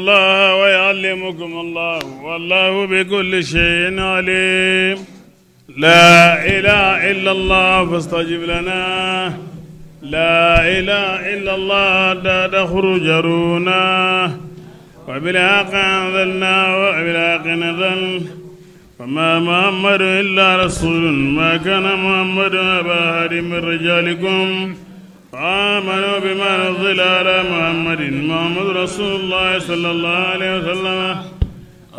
الله ويعلمكم الله والله بكل شيء عليم. لا إله إلا الله فاستجب لنا. لا إله إلا الله لا تخرج رونا. وبالحق أنزلنا وبالحق نزل. وما محمد إلا رسول. ما كان محمد أبا أحد من رجالكم. آمنوا بما نزل على محمد محمد رسول الله صلى الله عليه وسلم.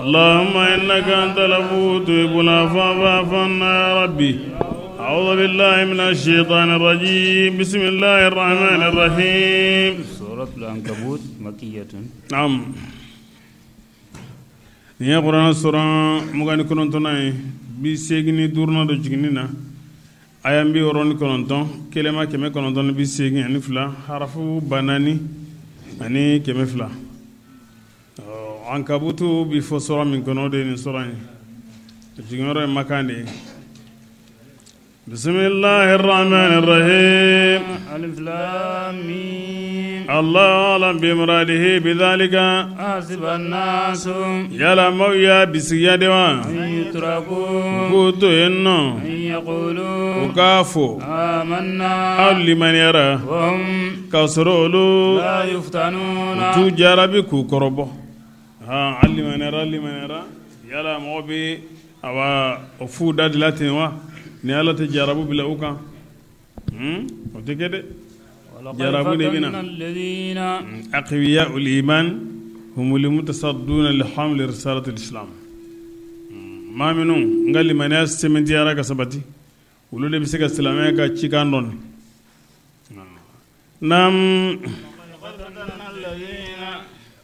اللهم إنك أنت العفو تحب العفو فاعف عنا يا ربي. أعوذ بالله من الشيطان الرجيم. بسم الله الرحمن الرحيم. سورة العنكبوت مكية. نعم. Ni ye Kuranɛ sura 29 ye, 85 don jiginni na, aya 69, kelema 982, harafu 4200. Ankabutu bi fɔ sura min kɔnɔ, o de ye nin sura in ye. Jiginyɔrɔ ye Makan de ye. بسم الله الرحمن الرحيم. ألف لام ميم. الله أعلم بمراده بذلك. حسب الناس yala maaw y'a bisigiya de wa أن يتركوا u k'u to yen nɔ أن يقولوا u k'a fɔ آمنا aw limaniyara وهم k'a sɔrɔ olu لا يفتنون u t'u jarabi k'u kɔrɔbɔ. An limaniyara, limaniyara, yala mɔgɔ bɛ awa o fu da de la ten wa? Ni Ala tɛ jarabu bila u kan, o tɛ kɛ dɛ. ولقد jarabu de bɛ na. فتنا الذين أقوياء الإيمان هم المتصدون لحمل رسالة الإسلام. Maa minnu n ka limaniya sɛmɛntiyara ka sabati, olu de bɛ se ka silamɛya ka cikan dɔn. Naam.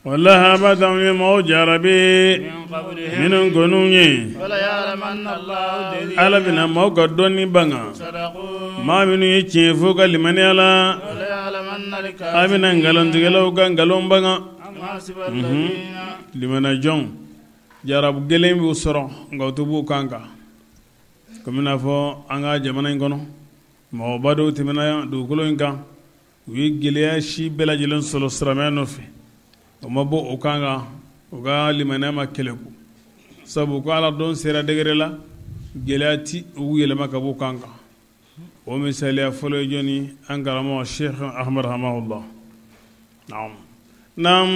Walahi a b'a ye maaw jarabi من قبلهم minnu kɔniw ye. وليعلمن الله الذين Ala bɛna maaw ka dɔnni banga. صدقوا Maa minnu ye tiɲɛ fɔ ka limaniya la, وليعلمن a الكاذبين. bɛna nkalontigɛlaw ka nkalon banga. أم حسب الذين Limana jɔn jarabu gɛlɛn b'u sɔrɔ, nka u tɛ b'u kan kan. Komi n'a fɔ an ka jamana in kɔnɔ, mɔgɔba dɔw tɛmɛna dugukolo in kan, u ye gɛlɛya si bɛɛ lajɛlen sɔrɔ silamɛya nɔfɛ, o ma bɔ o kan kan, u ka limaniya ma kɛlɛ ko sabu ko Ala dɔn sera degré la, gɛlɛya ti u yɛlɛma ka bɔ o kan kan. O misaliya fɔlɔ ye jɔnni? An karamɔgɔ Sheikh Ahmad Hamahullah. Naam, naam.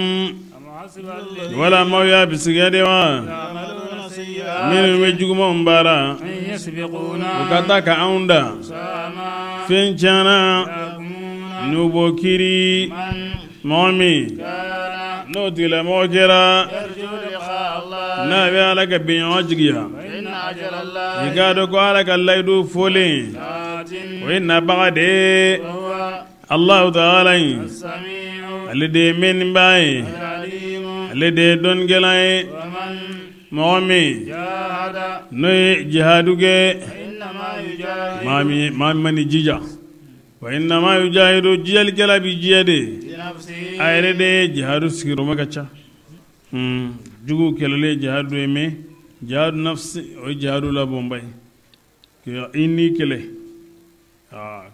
أم حسب الذين Wala maaw y'a bisigiya de wa يعملون السيئات minnu bɛ jugumanw baara أن يسبقونا u ka taa ka anw da ساء ما fɛn tiɲɛna يحكمون. n'u b'o kiiri. من Mɔgɔ min كان n'o tigilamɔgɔ kɛra يرجو لقاء الله n'a bɛ Ala ka bɛnɲɔgɔn jigiya, فإن أجل i الله k'a dɔn ko Ala ka layidu fɔlen آت o ye nabaga de ye. وهو Alahu taala in السميع ale de ye mɛnnibaa ye, العليم. ale de ye dɔnnikɛla ye. ومن Mɔgɔ min جاهد n'o ye jihadu kɛ, فإنما يجاهد maa min ma n'i jija, wa innama yujahidu, jijalikɛla b'i jija de لنفسه. a yɛrɛ de ye. Jihadu sigiyɔrɔma ka ca. Juguw kɛlɛli ye jihadu ye, mais jihadu nafsi o ye jihadu la bɔnba ye, ka i ni kɛlɛ,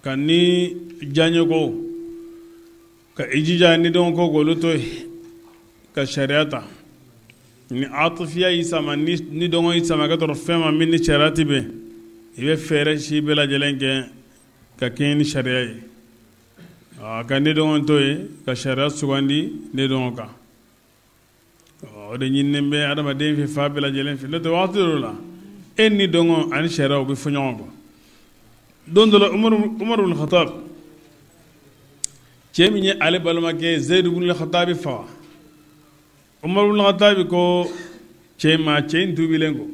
ka ni diyaɲɛ ko ka i jija ni dɔn ko k'olu to yen ka sariya ta. Ni atifiya y'i sama, ni dɔngɔ y'i sama ka tɔrɔ fɛn ma min ni sariya ti bɛn, i bɛ fɛɛrɛ si bɛɛ lajɛlen kɛ ka kɛɲɛ ni sariya ye, ka ni dɔngɔ to yen ka sariya sugandi ni dɔngɔ kan. O de ɲininen bɛ adamaden fɛ fan bɛɛ lajɛlen fɛ. N'o tɛ, waati dɔw la e ni dɔngɔ ani sariya u bɛ fɔ ɲɔgɔn kɔ. Don dɔ la, Umaru ibn Khattab, cɛ min ye ale balimakɛ Zeyidu ibn Khattab faga, Umaru ibn Khattab ko cɛ ma, cɛ in tuubilen ko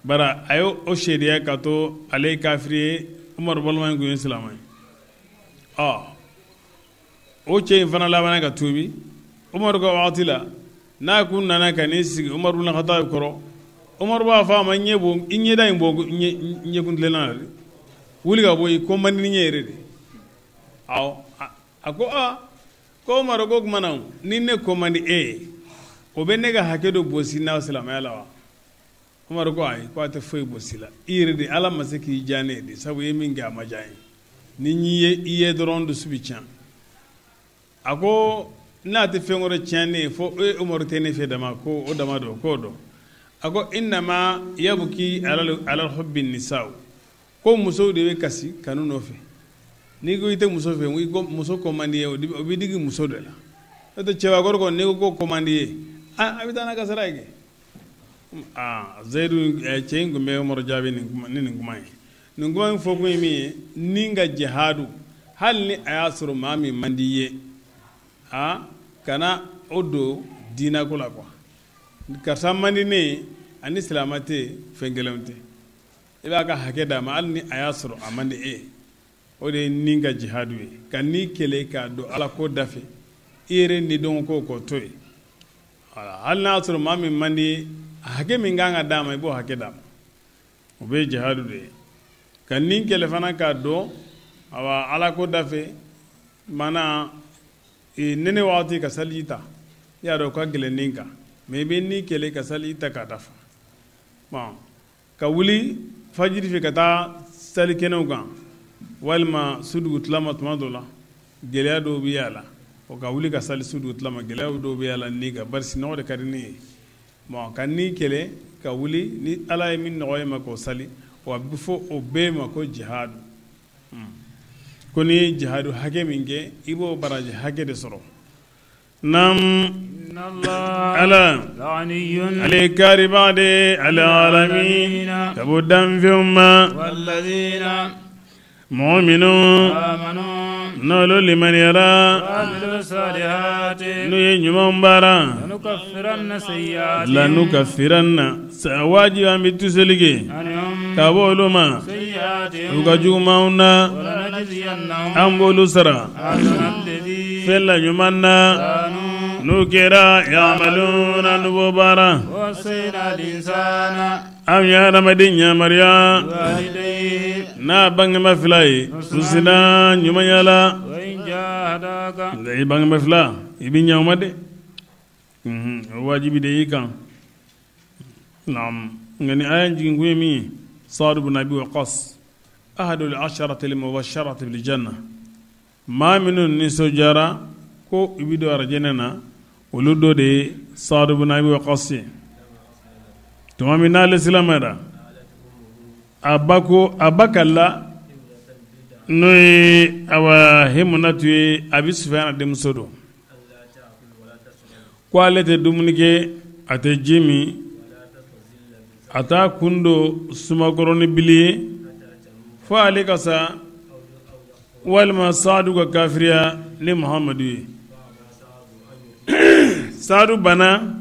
bara a y'o o seereya ka to ale ye kafiri ye. Umaru balima in kun ye silamɛ ye. Ɔ o cɛ in fana labanna ka tuubi Umaru ka wagati la. N'a kun nana ka n'i sigi Umaru ibn Khattab kɔrɔ, Umaru b'a fɔ a ma: ɲɛ bɔ i ɲɛda in, bɔ ɲɛkun tilenna la dɛ, wuli ka bɔ i ko man di ni ɲɛ yɛrɛ de. Awɔ, a ko aa, ko Umaru ko kuma na, ni ne ko man di e ye, o bɛ ne ka hakɛ dɔ bɔsi n'a silamɛya la wa? Umaru ko ayi, ko a tɛ foyi bɔsi la, i yɛrɛ de Ala ma se k'i diya ne ye de, sabu i ye min kɛ a ma diya n ye. Ni n y'i ye i ye dɔrɔn dusu bɛ tiɲɛ. A ko N'a tɛ fɛn wɛrɛ tiɲɛ ne ye fo e Umaru tɛ ne fɛ dama ko o dama don k'o dɔn. A ko innama yabki alal hubbi nisaw, ko musow de bɛ kasi kanu nɔfɛ. N'i ko i tɛ muso fɛ, i ko muso ko man di ye, o bɛ digi muso de la. N'o tɛ cɛbakɔrɔ kɔni, n'i ko ko man di ye, a bɛ taa n'a ka sira ye kɛ. Aa, Zayidu, cɛ in tun bɛ Umaru jaabi ni nin kuma ye. Nin kuma in fɔ kun ye min ye, ni ka jihadu, hali ni a y'a sɔrɔ maa min man di ye, aa, kana o don diinɛ ko la quoi. Karisa man di ne ye, ani silamɛ tɛ fɛn kelenw tɛ. I b'a ka hakɛ d'a ma hali ni a y'a sɔrɔ a man di e ye. O de ye ni ka jihadu ye, ka ni kɛlɛ k'a don Ala ko dafɛ, i yɛrɛ ni dɔn ko k'o to yen. Voilà, hali n'a y'a sɔrɔ maa min man di ye, hakɛ min kan ka d'a ma, i b'o hakɛ d'a ma. O bɛ ye jihadu de ye. Ka ni kɛlɛ fana k'a don awa Ala ko dafɛ, maanaa nɛnɛ waati ka saliji ta, i y'a dɔn o ka gɛlɛn ni kan, mais i bɛ ni kɛlɛ ka saliji ta k'a dafa. Bon, ka wuli fajiri fɛ ka taa sali kɛnɛw kan, walima su dugutila ma, tuma dɔ la gɛlɛya dɔw bɛ y'a la, o ka wuli ka sali su dugutila ma, gɛlɛya dɔw bɛ y'a la ni kan, bari sunɔgɔ de ka di ne ye. Bon, ka ni kɛlɛ ka wuli ni Ala ye min nɔgɔya ma k'o sali, wa a bɛ fɔ o bɛɛ ma ko jihadu. Ko n'i ye jihadu hakɛ min kɛ, i b'o baraji hakɛ de sɔrɔ. Nam, Ala ale ye kaaribaa de ye alalamin, ka bɔ danfɛnw ma. Mɔgɔ minnu n'olu limaniyara, n'u ye ɲumanw baara, lanukafiranna, wajibi an bɛ tuseli kɛ ka bɔ olu ma u ka jugumanw na, an b'olu sara fɛn la ɲuman na n'u kɛra yamaluna, n'u b'o baara. An ye hadamaden yamaruya n'a bangema fila ye husna, ɲumanya la. Nka i bangema fila, i bɛ ɲɛ o ma dɛ, o wajibi de y'i kan. Naam, nka ni aya jigin kun ye min ye, Saadu bin Abi Waqas, ahadul asharati al-mubasharati bil janna, maa minnu nisɔndiyara ko i bɛ don arijɛnɛ na, olu dɔ de ye Saadu bin Abi Waqas ye. Tuma min n'ale silamɛra, a ba ko, a ba kala n'o ye awa Himunatu ye, Abi Sufiyana denmuso don, ko ale tɛ dumuni kɛ, a tɛ ji min, a t'a kun don sumakɔrɔ ni bili ye fo ale ka sa walima Saadu ka kafiriya ni Muhamadu ye. Saadu banna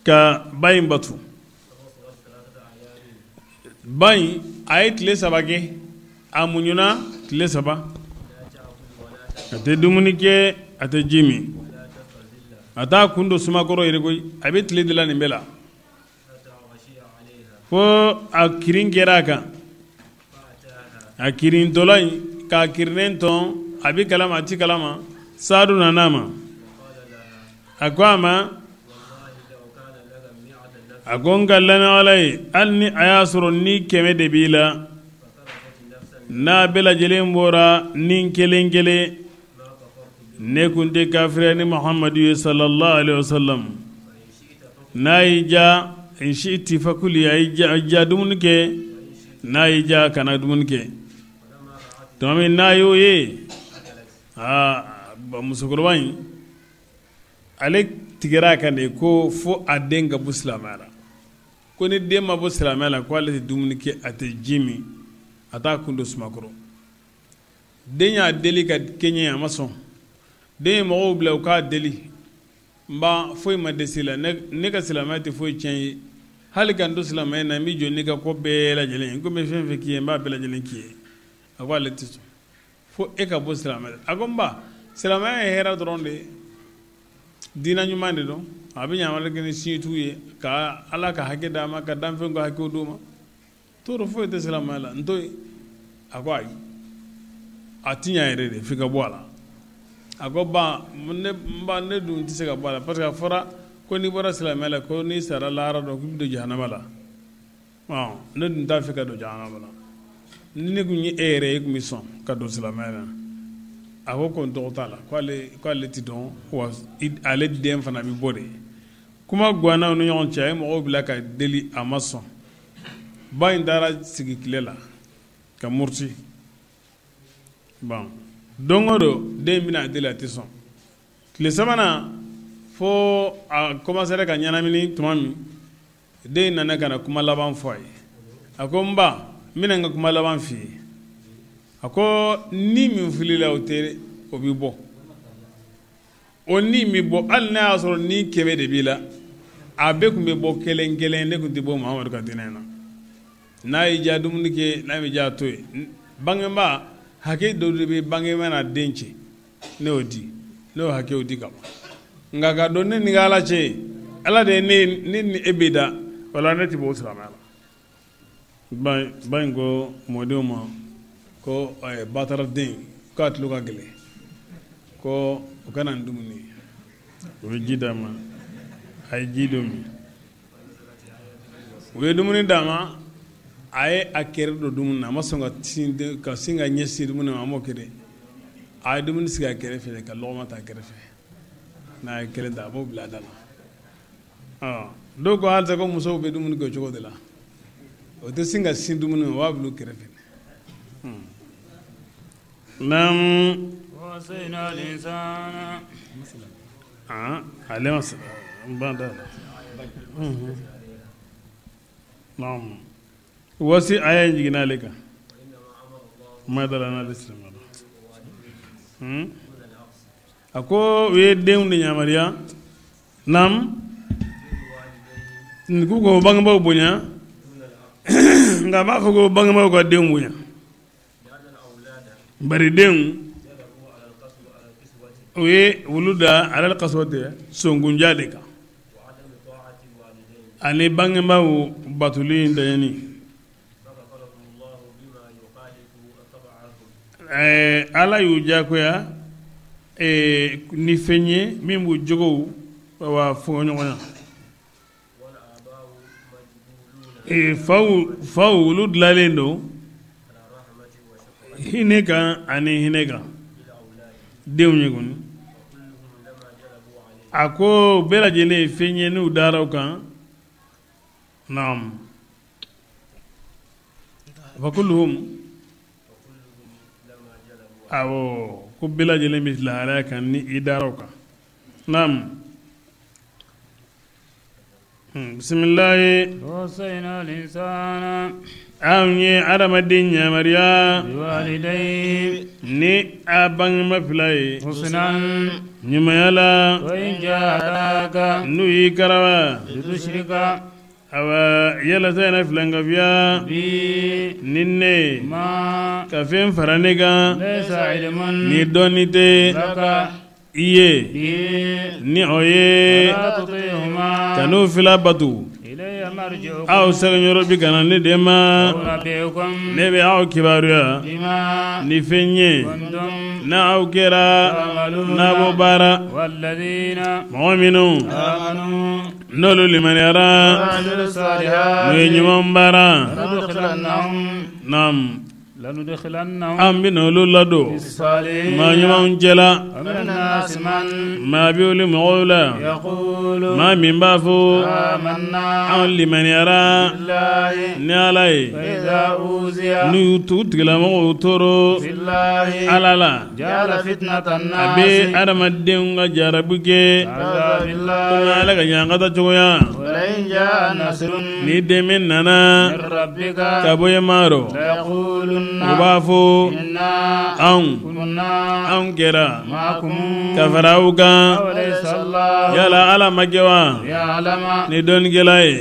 ka ba in batu. Ba in a ye tile 3 kɛ, a muɲuna tile 3, a tɛ dumuni kɛ, a tɛ ji min, a t'a kun don sumakɔrɔ yɛrɛ koyi. A bɛ tile de la nin bɛɛ la fo a kirin kɛra a kan. A kirintɔla in k'a kirinnen tɔn, a bɛ kalama a ti kalama, Saadu nana a ma, a ko a ma, a ko n ka lamɛn Ala ye, hali ni a y'a sɔrɔ ni 100 de b'i la, n'a bɛɛ lajɛlen bɔra ni kelen kelen, ne kun tɛ kafiriya ni Muhamadu ye sallallahu alaihi wasallam. N'a y'i ja, in shi'ti fakuli, a y'i ja dumuni kɛ, n'a y'i ja kana dumuni kɛ. Tuma min n'a y'o ye, aa, musokɔrɔba in ale tigɛra a kan de ko fo a den ka bɔ silamɛya la, ko ni den ma bɔ silamɛya la, ko ale tɛ dumuni kɛ, a tɛ ji min, a t'a kun don sumakɔrɔ. Den y'a deli ka kɛɲɛ, a ma sɔn. Den ye mɔgɔw bila u k'a deli, n ba, foyi ma dɛsɛ la, ne ka silamɛya tɛ foyi tiɲɛ ye, hali ka n to silamɛya na, n bɛ jɔ n'i ka ko bɛɛ lajɛlen ye, n ko n bɛ fɛn fɛn k'i ye, n b'a bɛɛ lajɛlen k'i ye. A ko ale tɛ sɔn fo e ka bɔ silamɛya la. A ko n ba, silamɛya ye hɛrɛ dɔrɔn de ye, diinɛ ɲuman de don, a bɛ ɲamari kɛ ni siɲɛtigiw ye, ka Ala ka hakɛ d'a ma, ka danfɛnw ka hakɛw d'u ma, tɔɔrɔ foyi tɛ silamɛya la, n to yen. A ko ayi, a ti ɲɛ yɛrɛ de, f'i ka bɔ a la. A ko ba, ne ba, ne dun tɛ se ka bɔ a la, parce que a fɔra ko n'i bɔra silamɛya la, ko n'i sara lahara dɔn, k'i bɛ don jahanama la. Ne dun t'a fɛ ka don jahanama la. Ni ne kun ye e yɛrɛ ye, e kun bɛ sɔn ka don silamɛya la? A ko ko n tɔgɔ t'a la, k'ale ti dɔn, wa ale den fana bɛ bɔ de. Kuma ganna u ni ɲɔgɔn cɛ, a ye mɔgɔw bila ka deli, a ma sɔn. Ba in taara sigi tile la ka muruti. Bon, don o don den bɛna a deli, a tɛ sɔn. Tile sabanan fo a commencera ka ɲɛnamini tuma min, den nana ka na kuma laban fɔ a ye. A ko n ba, n bɛna n ka kuma laban f'i ye. A ko ni min filila o tɛ, o bɛ bɔ. O ni min bɔ, hali n'a y'a sɔrɔ ni 100 de b'i la, a bɛɛ tun bɛ bɔ kelen kelen, ne tun tɛ bɔ Muhamadu ka diinɛ na. N'a y'i diya dumuni kɛ, n'a m'i diya to yen. Bangebaa hakɛ dɔ de bɛ bangebaa n'a den cɛ, ne y'o di, ne y'o hakɛw di ka ban. Nka ka don ne ni Ala cɛ, Ala de ye ne ni e bɛ da, wala ne tɛ bɔ o silamɛya la. Ba in ko mɔdenw ma ko batara den k'a tulo ka gɛlɛn, ko o kana nin dumuni ye. U ye ji d'a ma, a ye ji dɔ min. U ye dumuni d'a ma, a ye a kɛrɛ don dumuni na, a ma sɔn ka sin ka ɲɛsin dumuni ma, a m'o kɛ dɛ. A ye dumuni sigi a kɛrɛfɛ ka lɔgɔma ta a kɛrɛfɛ, n'a ye kelen ta a b'o bila a da la. Dɔw ko halisa ko musow bɛ dumuni kɛ cogo de la, o tɛ sin ka sin dumuni ma, o b'a bila u kɛrɛfɛ. Naam. Ale ma n ba da la. Naam. Wasi aya in jiginna ale kan. Ma da la n'ale silamɛ la. A ko u ye denw de yamaruya. Naam. K'u k'o bangebaaw bonya. Nka a b'a fɔ ko bangebaaw ka denw bonya. Bari denw u ye wulu da alal kaswati sonkunja de kan, ani bangebaaw batoli daɲɛni. Ala y'u diyagoya ni fɛn ye min b'u jogow wa fɔɲɔgɔnya. Faw olu dilanlen don hinɛ kan ani hinɛ kan denw ye kɔni. A ko bɛɛ lajɛlen ye fɛn ye n'u dara o kan. Naam. Fa kulluhum, awɔ, ko bɛɛ lajɛlen bɛ lahalaya kan ni i dara o kan. Naam. Bisimilahi. Anw ye adamaden yamaruya ni a bangeba fila ye ɲumanya la, n'u y'i karawa awa yalasa yɛrɛ filankafiya ni ne ka fɛn fara ne kan ni dɔnni tɛ i ye ni o ye, ka n'o fila batu. Aw sɛgɛnyɔrɔ bi ka na ne de ma, ne bɛ aw kibaruya ni fɛn ye n'aw kɛra n'a b'o baara. Mɔgɔ minnu n'olu limaniyara n'u ye ɲuman baara, naam, an bɛna olu ladon maa ɲumanw cɛla, maa bɛ olu mɔgɔw la, maa min b'a fɔ anw limaniyara ni Ala ye, n'u y'u tigilamɔgɔw tɔɔrɔ Ala la, a bɛ adamadenw ka jarabi kɛ komi Ala ka ɲangata cogoya. Ni dɛmɛ nana ka bɔ e ma rɔ, u b'a fɔ anw kɛra ka fara aw kan, yala Ala ma kɛ wa ni dɔnnikɛla ye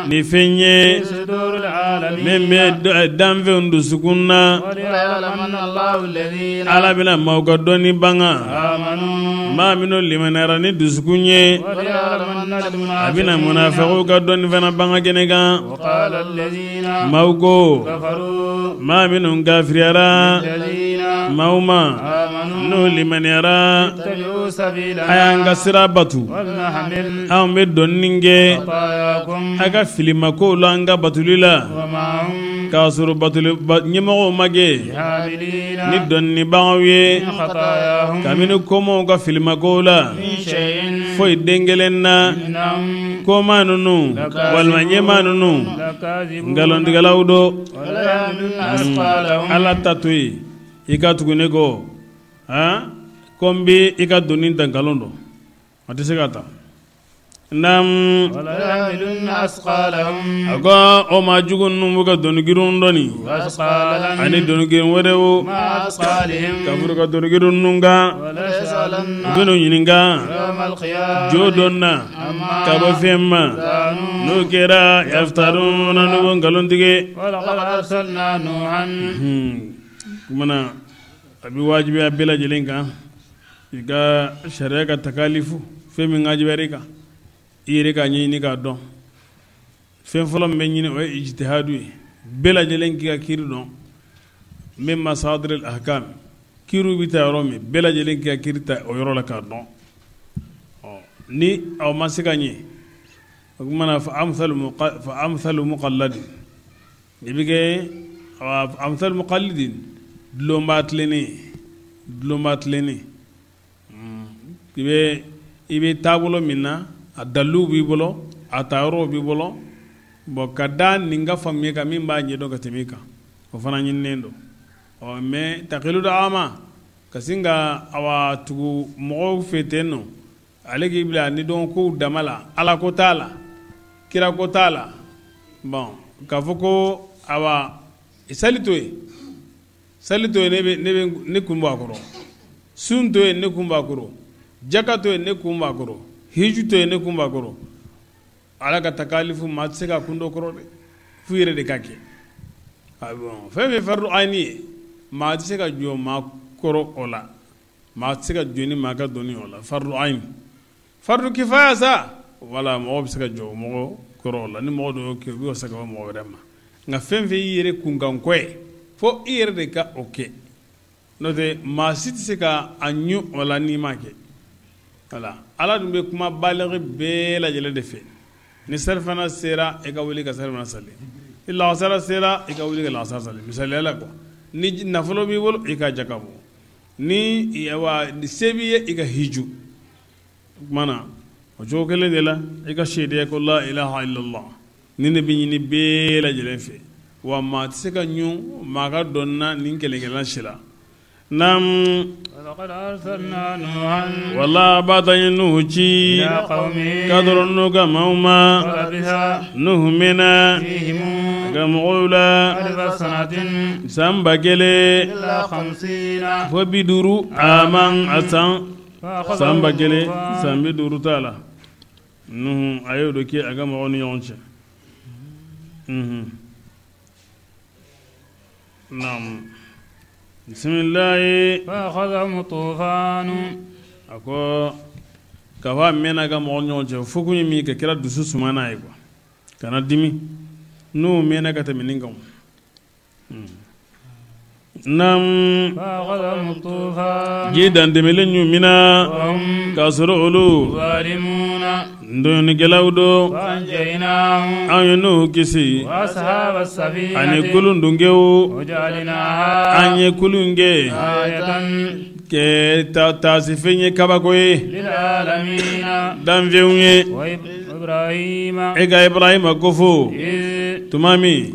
ni fɛn ye min bɛ danfɛnw dusukun na. Ala bɛna maaw ka dɔnni banga, maa minnu limaniyara ni dusukun ye, a bɛna munafigiw ka dɔnni fana banga kɛnɛ kan. Maaw ko maa minnu kafiriyara maaw ma n'o limaniyara, a y'an ka sira batu, anw bɛ dɔnni kɛ a ka filimakow la an ka batuli la. K'a sɔrɔ batoli ɲɛmɔgɔw ma kɛ ni dɔnnibagaw ye kabini kɔmɔw ka filimakow la foyi den kelen na kɔma ninnu walima ɲɛmaa ninnu nkalontigɛlaw don. Ala ta to yen i ka tugu ne kɔ, ko n bɛ i ka doni ta nkalon don, a tɛ se ka ta. Naam, a ko o maa jugu ninnu b'u ka doni girinw dɔɔni ani doni girin wɛrɛw ka fara u ka doni girin ninnu kan, u bɛn'u ɲininka jo don na ka bɔ fɛn ma n'o kɛra yaftaruna n'u bɛ nkalon tigɛ. Kumana a bɛ wajibiya bɛɛ lajɛlen kan i ka sariya ka takalifu fɛn min wajibiyara i kan i yɛrɛ k'a ɲɛɲini k'a dɔn. Fɛn fɔlɔ min bɛ ɲini o ye ijtihadu ye, bɛɛ lajɛlen k'i ka kiiri dɔn min masadir al-ahkam, kiiriw bɛ taa yɔrɔ min bɛɛ lajɛlen k'i ka kiiri ta o yɔrɔ la k'a dɔn. Ɔ ni aw ma se ka ɲɛ o kumana fa amthalu muqalladin, i bɛ kɛ amthalu muqallidin, dulonba tilennen, dulonba tilennen. I bɛ taabolo min na a dalilu b'i bolo, a tayɔrɔw b'i bolo, bon ka da nin ka faamuya kan min b'a ɲɛdɔn ka tɛmɛ i kan, o fana ɲininen don. Ɔ mais takiludu ama ka sin ka awa tugu mɔgɔw fɛ ten nɔ, ale k'i bila ni dɔn kow dama la, ala ko t'a la, kira ko t'a la, bon k'a fɔ ko awa sali to yen, sali to yen ne kun b'a kɔrɔ, sun to yen ne kun b'a kɔrɔ, jaka to yen ne kun b'a kɔrɔ, hiju to yen ne kun b'a kɔrɔ. Ala ka takalifu maa tɛ se ka kun dɔ kɔrɔ dɛ, f'u yɛrɛ de ka kɛ. Bon fɛn fɛn fardu ayini ye, maa tɛ se ka jɔ maa kɔrɔ o la, maa tɛ se ka jɔ ni maa ka dɔnni o la. Fardu ayini, fardu kifaya sa, wala mɔgɔ bɛ se ka jɔ mɔgɔ kɔrɔ o la, ni mɔgɔ dɔ y'o kɛ o bɛ wasa ka bɔ mɔgɔ wɛrɛ ma. Nka fɛn fɛn y'i yɛrɛ kunkanko ye, fo i yɛrɛ de ka o kɛ, n'o tɛ maa si tɛ se ka a ɲun o la n'i m'a kɛ. Wala ala dun bɛ kuma baligi bɛɛ lajɛlen de fɛ. Ni selifana sera i ka wuli ka selifana sali, ni lagasara sera i ka wuli ka lagasara sali. Misaliya la quoi, ni nafolo b'i bolo i ka jaka bɔ, ni wa se b'i ye i ka hiju. O tuma na o cogo kelen de la i ka seereya ko la ilaha illallah, ni ne bɛ ɲini bɛɛ lajɛlen fɛ. Wa maa tɛ se ka ɲun maa ka dɔn na nin kelen-kelenna si la. Naam, wala ba ye Nuhu ci ka dɔrɔn n'u ka maaw ma. Nuhu mɛnna a ka mɔgɔw la san 1000 fo 50 aman, a san 1000 san 50 t'a la. Nuhu a y'o de kɛ a ka mɔgɔw ni ɲɔgɔn cɛ. Naam, bisimilahi. A ko k'a fɔ a mɛnna ka mɔgɔ ɲɔgɔn cɛ fo kun ye min kɛ kɛra dusu suma n'a ye quoi, kana dimi n'u mɛnna ka tɛmɛ nin kan. Naam, ji dantɛmɛlen y'u minɛ k'a sɔrɔ olu ndɔnnikɛlaw don. An ye Nuhu kisi ani kulun dunkew, an ye kulun kɛ kɛ taasifɛn ye, kabako ye danfɛnw ye. E ka Ibrahima ko fo tuma min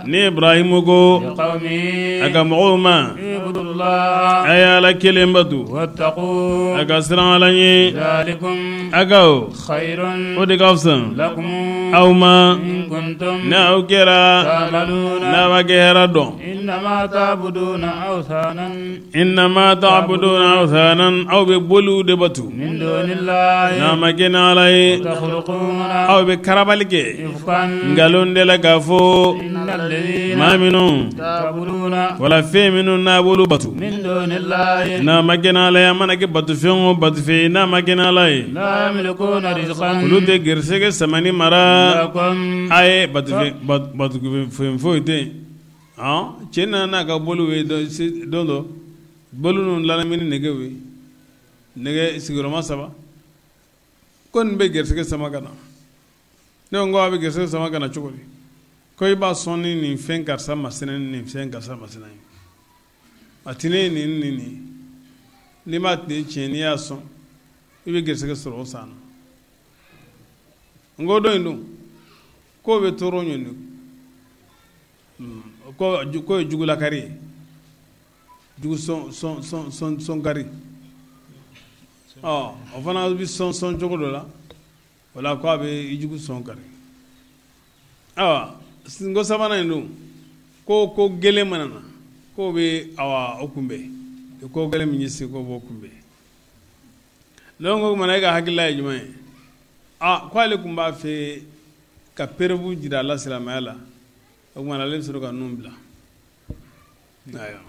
ni Ibrahimu ko a ka mɔgɔw ma, a ye Ala kelen bato, a ka siran Ala ɲɛ, a ka o de ka fisa aw ma ni aw kɛra n'a b'a kɛ hɛrɛ dɔn. Innama ta'buduna awthanan, aw bɛ boliw de bato n'a ma kɛ ni Ala ye, aw bɛ karabali kɛ nkalon de la k'a fɔ maa minnu wala fɛn minnu n'a b'olu bato n'a ma kɛ ni Ala ye, a mana kɛ batofɛn o batofɛn n'a ma kɛ ni Ala ye, olu tɛ garisɛgɛ samani mara. A ye batofɛn foyi tɛ yen. Cɛ nana n'a ka boliw ye don dɔ, boli ninnu lamini nɛgɛw ye, nɛgɛ sigiyɔrɔma 3, ko nin bɛ garisɛgɛ sama ka na. Ne ko a bɛ garisɛgɛ sama ka na cogo di? Ko i b'a sɔn ni nin fɛn karisa masina ni nin fɛn karisa masina ye. A tɛnɛ ye nin ni nin. N'i m'a tɛnɛ tiɲɛ n'i y'a sɔn i bɛ garisɛgɛ sɔrɔ o san na. N ko dɔ in dun k'o bɛ tɔɔrɔ ɲini k'o ye jugulakari ye jugu sɔn sɔn sɔn sɔn sɔnkari ɔ o fana bɛ sɔn sɔn cogo dɔ la o la k'a bɛ i jugu sɔn kari ayiwa n ko sabanan in dun ko ko gɛlɛn mana na k'o bɛ awa o kunbɛn ko gɛlɛn min ɲɛsin k'o b'o kunbɛn donc o kumana e ka hakilila ye jumɛn ye a ko ale tun b'a fɛ ka preuve jira a la silamɛya la o kumana ale bɛ sɔrɔ ka ninnu bila ayiwa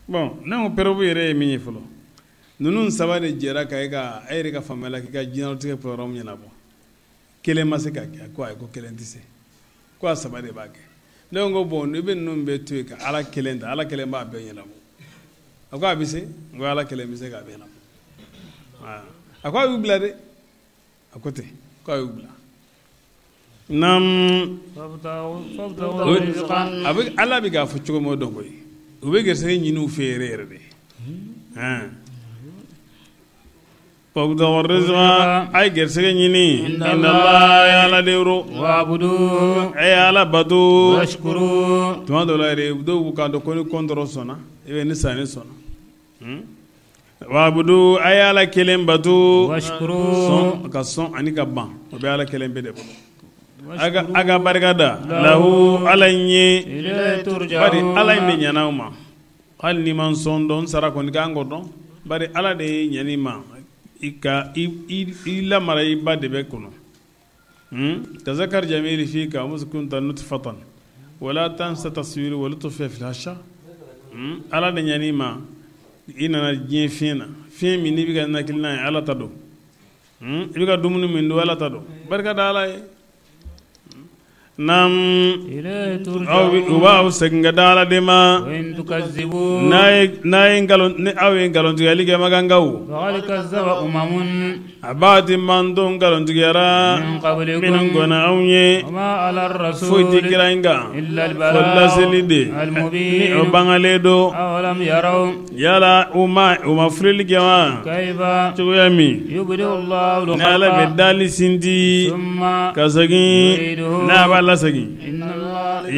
bon ne ko preuve yɛrɛ ye min ye fɔlɔ ninnu saba de jɛra ka e ka e yɛrɛ ka faamuya la k'i ka diɲɛlatigɛ programme ɲɛnabɔ kelen ma se ka kɛ ko ayi ko kelen tɛ se ko a saba de b'a kɛ ne ko bon i bɛ ninnu bɛɛ to yen ka ala kelen ta ala kelen b'a bɛɛ ɲɛnabɔ a ko a bɛ se n ko ala kelen bɛ se k'a bɛɛ ɲɛnabɔ a ko a y'u bila dɛ a ko ten ko a y'u bila naam a bɛ ala bɛ k'a fɔ cogo min o dɔn koyi u bɛ garisɛgɛ ɲini u fɛ yɛrɛ yɛrɛ de fabtaghu rizqa a ye garisɛgɛ ɲini inda ala de yɔrɔ wa'budu a ye ala bato washkuru tuma dɔw la yɛrɛ dɔw b'u kan dɔn ko ni kɔntɔrɔ sɔnna i bɛ ni sanni sɔnna wa'budu a ye ala kelen bato washkuru sɔn ka sɔn ani ka ban o bɛ ala kelen bɛɛ de bolo a ka barika da lahu ala in ye bari ala in de ɲɛna aw ma hali n'i ma sɔn dɔn n sara kɔni k'an k'o dɔn bari ala de ye ɲɛn'i ma i ka i lamara i ba de bɛ kɔnɔ tazakar jamili fika kunta nutfatan wala tansa taswiri wa lutfa fil hasha ala de ɲɛn'i ma i nana diɲɛ fiɲɛ na fiɲɛ min n'i bɛ ka nakili n'a ye ala ta don i bɛ ka dumuni min dun ala ta don barika da ala ye naam u b'aw segin ka da ala de ma n'a ye nkalon ni aw ye nkalontigɛli kɛ makankaw a b'a di manton nkalontigiyara minnu kɔnna anw ye foyi tɛ kira in kan fo laseli de ni o bangalen don yala u ma filɛli kɛ wa cogoya min ni ala bɛ dali sinti ka segin n'a b'a lasegin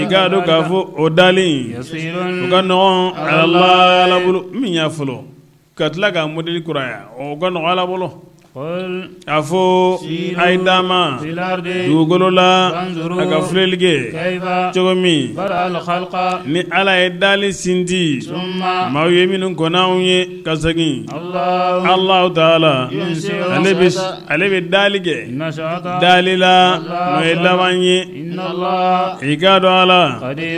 i k'a dɔn k'a fɔ o dali o ka nɔgɔn ala bolo min y'a fɔlɔ ka tila k'a modèle kuraya o ka nɔgɔn ala bolo a fɔ a ye d'a ma dugukolo la a ka filɛli kɛ cogo min ni ala ye dali sinti maaw ye minnu kɔnna anw ye ka segin Alahu taala ale bɛ dali kɛ dali la n'o ye laban ye i k'a dɔn ala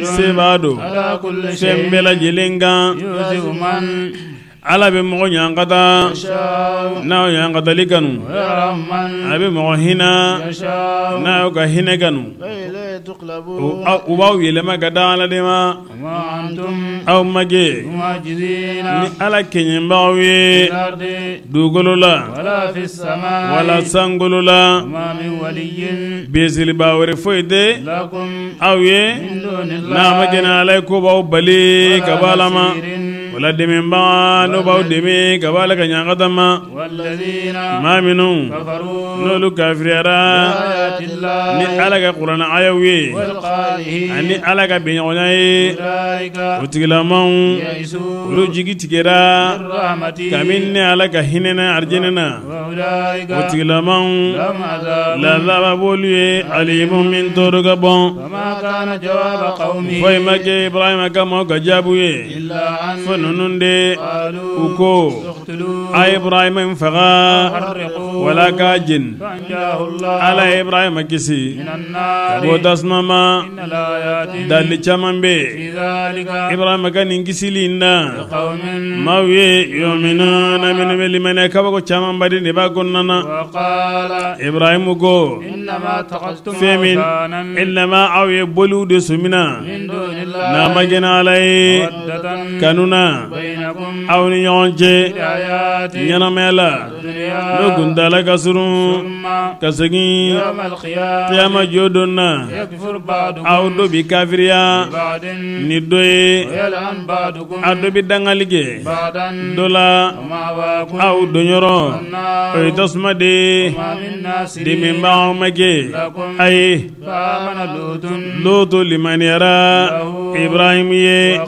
se b'a don fɛn bɛɛ lajɛlen kan ala bɛ mɔgɔ ɲankata n'a y'o ɲankatali kanu a bɛ mɔgɔ hinɛ n'a y'o ka hinɛ kanu u b'aw yɛlɛma ka da ala de ma aw ma kɛ ni ala kɛɲɛbagaw ye dugukolo la wala sankolo la bisimilaba wɛrɛ foyi tɛ aw ye n'a ma kɛ ni ala ye ko b'aw bali ka bɔ ala ma wala dɛmɛbaga n'o b'aw dɛmɛ ka bɔ ala ka ɲankata ma maa minnu n'olu kafiriyara ni ala ka kuranɛ ayaw ye ani ala ka bɛnɲɔgɔnya ye o tigilamaw olu jigi tigɛra kabini ni ala ka hinɛ na arijinɛ na o tigilamaw lazaba b'olu ye alimu min tɔɔrɔ ka bɔn foyi ma kɛ Ibrahima ka maaw ka jaabu ye fo ninnu de u ko a ye Ibrahima in faga wala k'a jeni ala ye Ibrahima kisi ka bɔ tasuma ma dali caman bɛ yen Ibrahima ka nin kisili in na maaw ye yuminuna minnu bɛ limaniya kabako camanba de b'a kɔnɔna na Ibrahima ko fɛn min innama aw ye boliw de sɔmina n'a ma kɛ ni ala ye kanu na aw ni ɲɔgɔn cɛ ɲɛnamaya la N'o kuntaala ka surun, ka segin kiyama jɔ don na, aw dɔ bi kafiriya ni dɔ ye, aw dɔ bi dangali kɛ dɔ la, aw donyɔrɔ o ye tasuma de ye, dɛmɛbagaw ma kɛ. Ayi, Lutu limaniyara Ibrahim ye.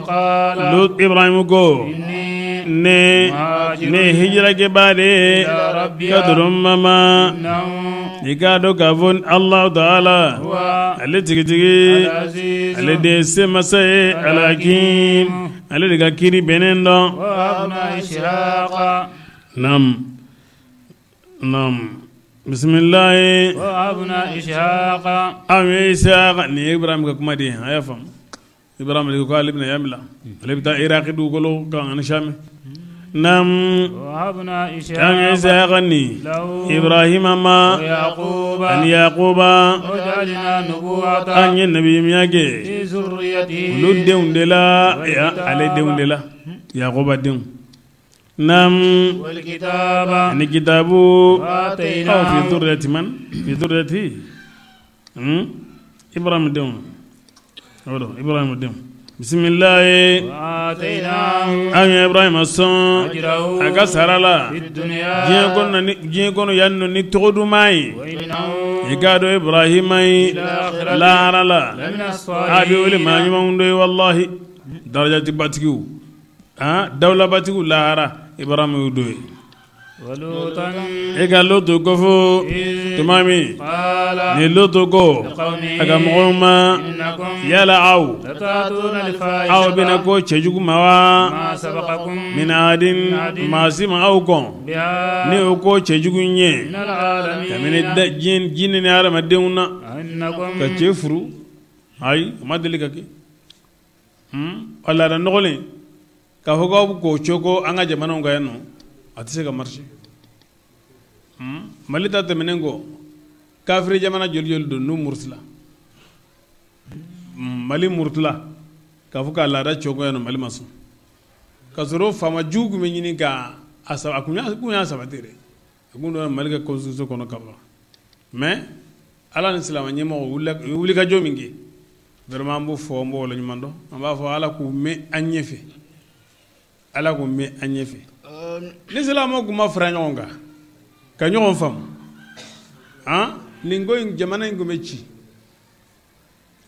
Ibrahim ko ne ne hijirakɛbaa de ye ka don mama. I k'a dɔn k'a fɔ Alahu taala, ale tigitigi, ale de ye semasa ye, Alhakim, ale de ka kiri bɛnnen dɔn. Naam, naam, bisimilahi. An ye Isaka nin ye Ibrahim ka kuma de ye, a y'a faamu. Ibrahim de ko k'ale bɛna yan bila, ale bɛ taa Iraki dugukolo kan ani Sami. Naam, an ye Isaka ni Ibrahima ma ani Yakuba, an ye nabiɲumanya kɛ olu denw de la, ale denw de la, Yakuba denw. Naam, ani kitabu aw fi zurriyati man fi zurriyati Ibrahim denw, Ibrahim denw. Bisimilahi. An ye Ibrahim sɔn a ka sara la diɲɛ kɔnɔ yan nɔ ni tɔgɔ duman ye. I k'a dɔn Ibrahima ye lahara la a bɛ wele maa ɲumanw dɔ ye, walahi darajatibatigiw, dawulabatigiw lahara, Ibrahim y'u dɔ ye. E ka Lutu kofɔ tuma min ni Lutu ko a ka mɔgɔw ma, yala aw bɛna ko cɛjugu ma wa? Min ahadin, maa si ma aw kɔn ni o ko cɛjugu in ye kabini jinɛ ni hadamadenw na, ka cɛ furu. Ayi, o ma deli ka kɛ. A laada nɔgɔlen k'a fɔ k'aw bɛ k'o cogo an ka jamanaw kan yan nɔ, a tɛ se ka marcher. Mali ta tɛmɛnen kɔ, kafiri jamana joli joli don n'u murutila, Mali murutila k'a fɔ k'a laada cogo yan nɔ, Mali ma sɔn. K'a sɔrɔ faama jugu tun bɛ ɲini ka a kun y'a sabati dɛ, a kun donna Mali ka constitution kɔnɔ ka ban. Mais Ala ni silamɛ ɲɛmɔgɔ u ye wulikajɔ min kɛ, vraiment an b'o fɔ, an b'o waleɲuman dɔn. An b'a fɔ Ala k'u mɛn an ɲɛfɛ, Ala k'u mɛn an ɲɛfɛ. Ni silamɛw tun ma fara ɲɔgɔn kan ka ɲɔgɔn faamu, nin ko in, jamana in tun bɛ ci.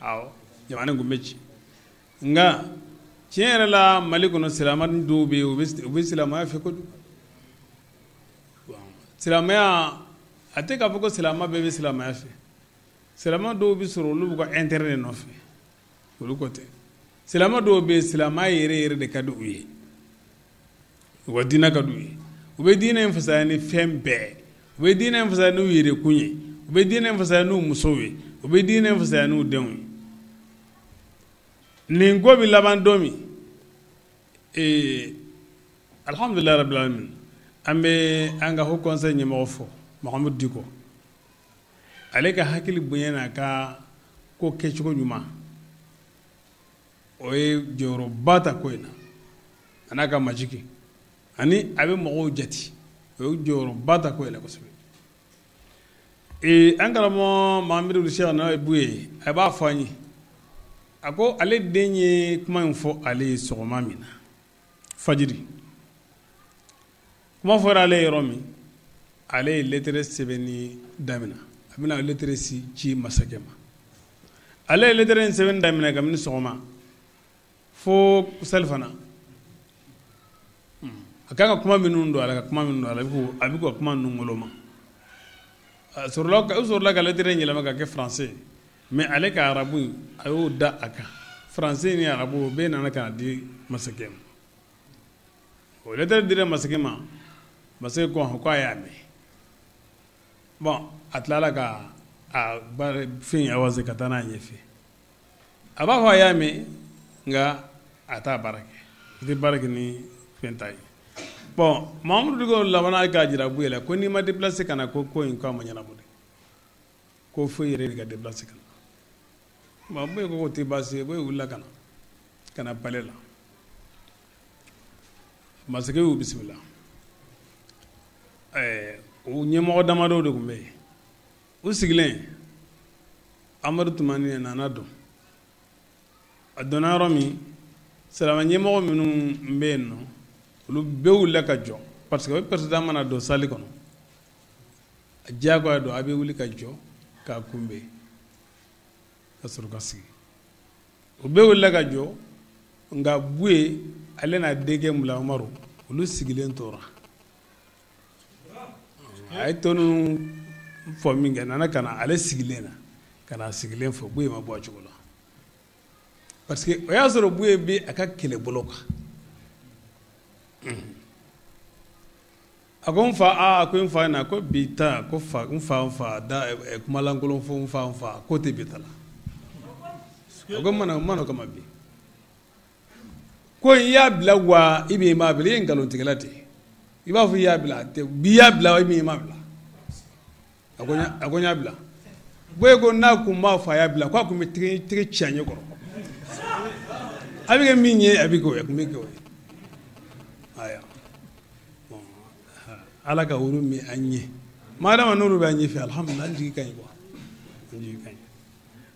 Awɔ, jamana in tun bɛ ci. Nka tiɲɛ yɛrɛ la, Mali kɔnɔ silamɛ dɔw bɛ yen, u bɛ silamɛya fɛ kojugu. Silamɛya, a tɛ k'a fɔ ko silamɛ bɛɛ bɛ silamɛya fɛ. Silamɛ dɔw bɛ sɔrɔ, olu b'u ka intérêt de nɔfɛ, olu ko tɛ. Silamɛ dɔw bɛ yen, silamɛya yɛrɛ yɛrɛ de ka di u ye, u ka diinɛ ka di u ye, u bɛ diinɛ in fasaya ni fɛn bɛɛ, u bɛ diinɛ in fasaya n'u yɛrɛkun ye, u bɛ diinɛ in fasaya n'u musow ye, u bɛ diinɛ in fasaya n'u denw ye. Nin ko bɛ laban don min, alhamdulilayi rabbil alamin, an bɛ an ka haut conseil ɲɛmɔgɔ fɔ, Mahamudu Diko, ale ka hakili bonya n'a ka ko kɛcogo ɲuman, o ye jɔyɔrɔba ta ko in na, a n'a ka majigi ani a bɛ mɔgɔw jate, o ye jɔyɔrɔba ta ko in na kosɛbɛ. An karamɔgɔ Mahamadu Sɛki n'a ye Buye, a b'a fɔ an ye, a ko ale den ye kuma in fɔ ale ye sɔgɔma min na, fajiri kuma fɔra ale yɔrɔ min, ale ye lettre sɛbɛnni daminɛ, a bɛna lettre ci masakɛ ma. Ale ye lettre in sɛbɛnni daminɛ kabini sɔgɔma fo salifana. A kan ka kuma minnu don a la, ka kuma minnu don a la, a bɛ ka kuma ninnu woloma. A sɔrɔla ka lettre in yɛlɛma ka kɛ français, mais ale ka arabu a y'o da a kan. Français ni arabu bɛɛ nana ka na di masakɛ ma. O lettre dira masakɛ ma, masakɛ ko k'a y'a mɛn. Bon, a tilala ka a fɛn avancer ka taa n'a ɲɛfɛ. A b'a fɔ a y'a mɛn, nka a t'a baara kɛ, a tɛ baara kɛ ni fɛn ta ye. Bon, Mahamudu Diko labanna k'a jira Buye la ko n'i ma déplacer ka na, ko ko in k'a ma ɲɛnabɔ dɛ, ko fo i yɛrɛ de ka déplacer ka na. Bon, Buye ko k'o tɛ baasi ye. Buye wulila ka na palais la, masakɛ y'u bisimila. O ɲɛmɔgɔ damadɔw de tun bɛ yen. U sigilen, Amadu Tumani nana don. A donna yɔrɔ min, silamɛ ɲɛmɔgɔ minnu bɛ yen nɔ, olu bɛɛ wulila ka jɔ, parce que o président mana don salle kɔnɔ, a diyagoya don, a bɛ wuli ka jɔ k'a kunbɛn ka sɔrɔ ka sigi. O bɛɛ wulila ka jɔ, nka Buye ale n'a denkɛ Mula Umaru, olu sigilen tora. A ye tɔ ninnu fɔ min kɛ, nana ka na ale sigilen na, ka na sigilen fɔ. Buye ma bɔ a cogo la, parce que o y'a sɔrɔ Buye bɛ a ka kɛlɛbolo kan. A ko n fa, aa, ko n fa na, ko bi ta, ko fa, n fa, n fa da kumalankolon fɔ, n fa, n fa, k'o tɛ bi ta la. A ko n mana o kama bi, ko i y'a bila wa i bɛ i m'a bila, i ye nkalontigɛla ten, i b'a fɔ i y'a bila, bi y'a bila wa i bɛ i m'a bila. A ko n y'a bila. Buye ko n'a kun b'a fɔ a y'a bila, k'a kun bɛ tɛgɛ ci a ɲɛ kɔrɔ. A bɛ kɛ min ye, a bɛ k'o ye, a kun bɛ k'o ye. Ayiwa, Ala ka olu min an ɲɛ, maa n'olu bɛ an ɲɛ fɛ, alihamudulila, an jigi ka ɲi quoi, an jigi ka ɲi.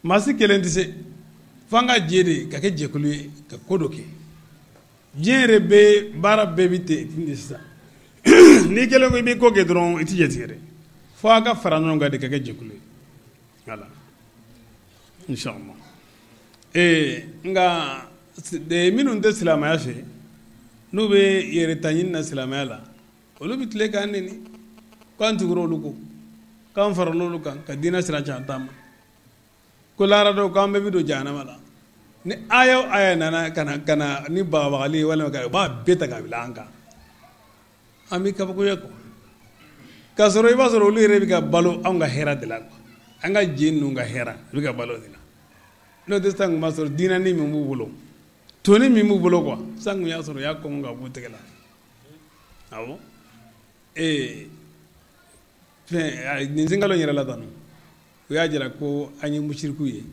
Maa si kelen tɛ se, f'an ka jɛ de ka kɛ jɛkulu ye ka ko dɔ kɛ. Diɲɛ yɛrɛ bɛ baara bɛɛ bɛ ten de sisan. N'i kɛlen ko i bɛ ko kɛ dɔrɔn, i tɛ jɛ tigɛ dɛ, fo a ka fara ɲɔgɔn kan de ka kɛ jɛkulu ye. Voilà, inshallah. Nka minnu tɛ silamɛya fɛ, n'u bɛ yɛrɛta ɲini na silamɛya la, olu bɛ tile k'an neni k'an tugura olu kɔ, k'an farala olu kan ka diinɛ sira can taama, ko lahara dɔw k'an bɛɛ bɛ don jahanama la. Ni aya o aya nana ka na ni bagabagali ye walima ka u b'a bɛɛ ta k'a bila an kan, an bɛ kabakoya quoi. K'a sɔrɔ i b'a sɔrɔ olu yɛrɛ bɛ ka balo anw ka hɛrɛ de la quoi, an ka jɛ ninnu ka hɛrɛ u bɛ ka balo de la. N'o tɛ sisan kun b'a sɔrɔ diinɛni min b'u bolo, toni min b'u bolo quoi, sisan kun y'a sɔrɔ u y'a kɔngɔ ka b'u tɛgɛ la. Awɔ, fɛn nin sinkalo in yɛrɛ la tan, u y'a jira ko an ye musiriku ye,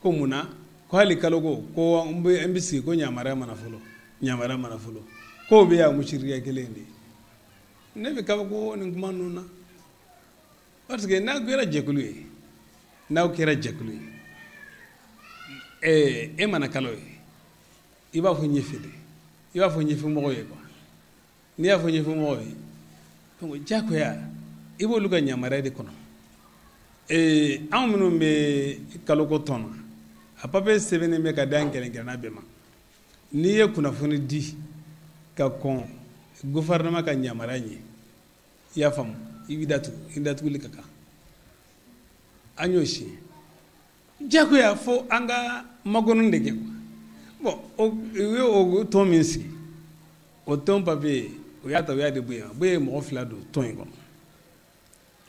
ko mun na, ko hali kalo ko an bɛ sigi ko yamaruya mana fɔlɔ, yamaruya mana fɔlɔ, k'o bɛ yan musirikuya kelen de ye. Ne bɛ kabako nin kuma ninnu na, parce que n'aw kɛra jɛkulu ye, n'aw kɛra jɛkulu ye, e mana kalo ye, i b'a fɔ ɲɛfɛ de, i b'a fɔ ɲɛfɛmɔgɔw ye quoi. N'i y'a fɔ ɲɛfɛmɔgɔw ye, donc diyagoya i b'olu ka yamaruya de kɔnɔ. Anw minnu bɛ kaloko tɔn na, a papiye sɛbɛnnen bɛ ka d'an kelen kelenna bɛɛ ma. N'i ye kunnafoni di ka kɔn gouvernement ka yamaruya ɲɛ, i y'a faamu, i b'i datugu, i datuguli ka kan. An y'o siɲɛ diyagoya fo an ka makɔnɔ de kɛ quoi. Bon, u ye o tɔn min sigi, o tɔn papiye u y'a ta, u y'a di Buye ma. Buye ye mɔgɔ fila don tɔn in kɔnɔ,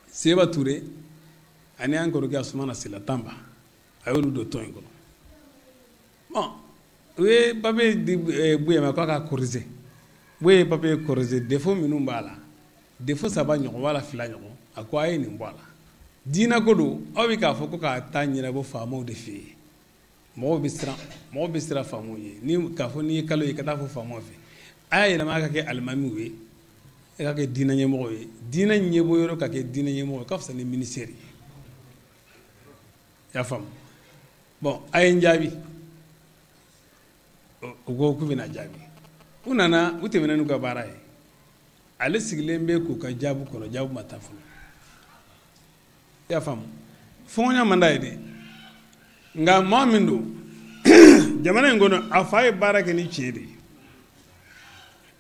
Seba Ture ani an kɔrɔkɛ Asumana Sila Tanba, a y'olu don tɔn in kɔnɔ. Bon, u ye papiye di Buye ma k'a ka corriger. Buye ye papiye corriger, défaut minnu b'a la, défaut 3 ɲɔgɔn wala 2 ɲɔgɔn, a ko a ye nin bɔ a la. Diinɛ ko don, aw bɛ k'a fɔ ko k'a taa ɲɛnabɔ faamaw de fɛ yen. Mɔgɔw bɛ siran, mɔgɔw bɛ siran faamaw ye. Ni k'a fɔ n'i ye kalo ye ka taa fɔ faamaw fɛ, a y'a yɛlɛma a ka kɛ alimamiw ye, e ka kɛ diinɛ ɲɛmɔgɔw ye. Diinɛ ɲɛbɔ yɔrɔ ka kɛ diinɛ ɲɛmɔgɔ ye ka fisa ni ministère ye. I y'a faamu? Bon, a ye n jaabi. U ko k'u bɛna jaabi. U nana, u tɛmɛna n'u ka baara ye. Ale sigilen bɛ k'u ka jaabi kɔnɔ, jaabi ma taa fɔlɔ. I y'a faamu? Fɔnkɔɲa man d'a ye dɛ. Nka maa min don jamana in kɔnɔ, a fa ye baara kɛ ni tiɲɛ de ye.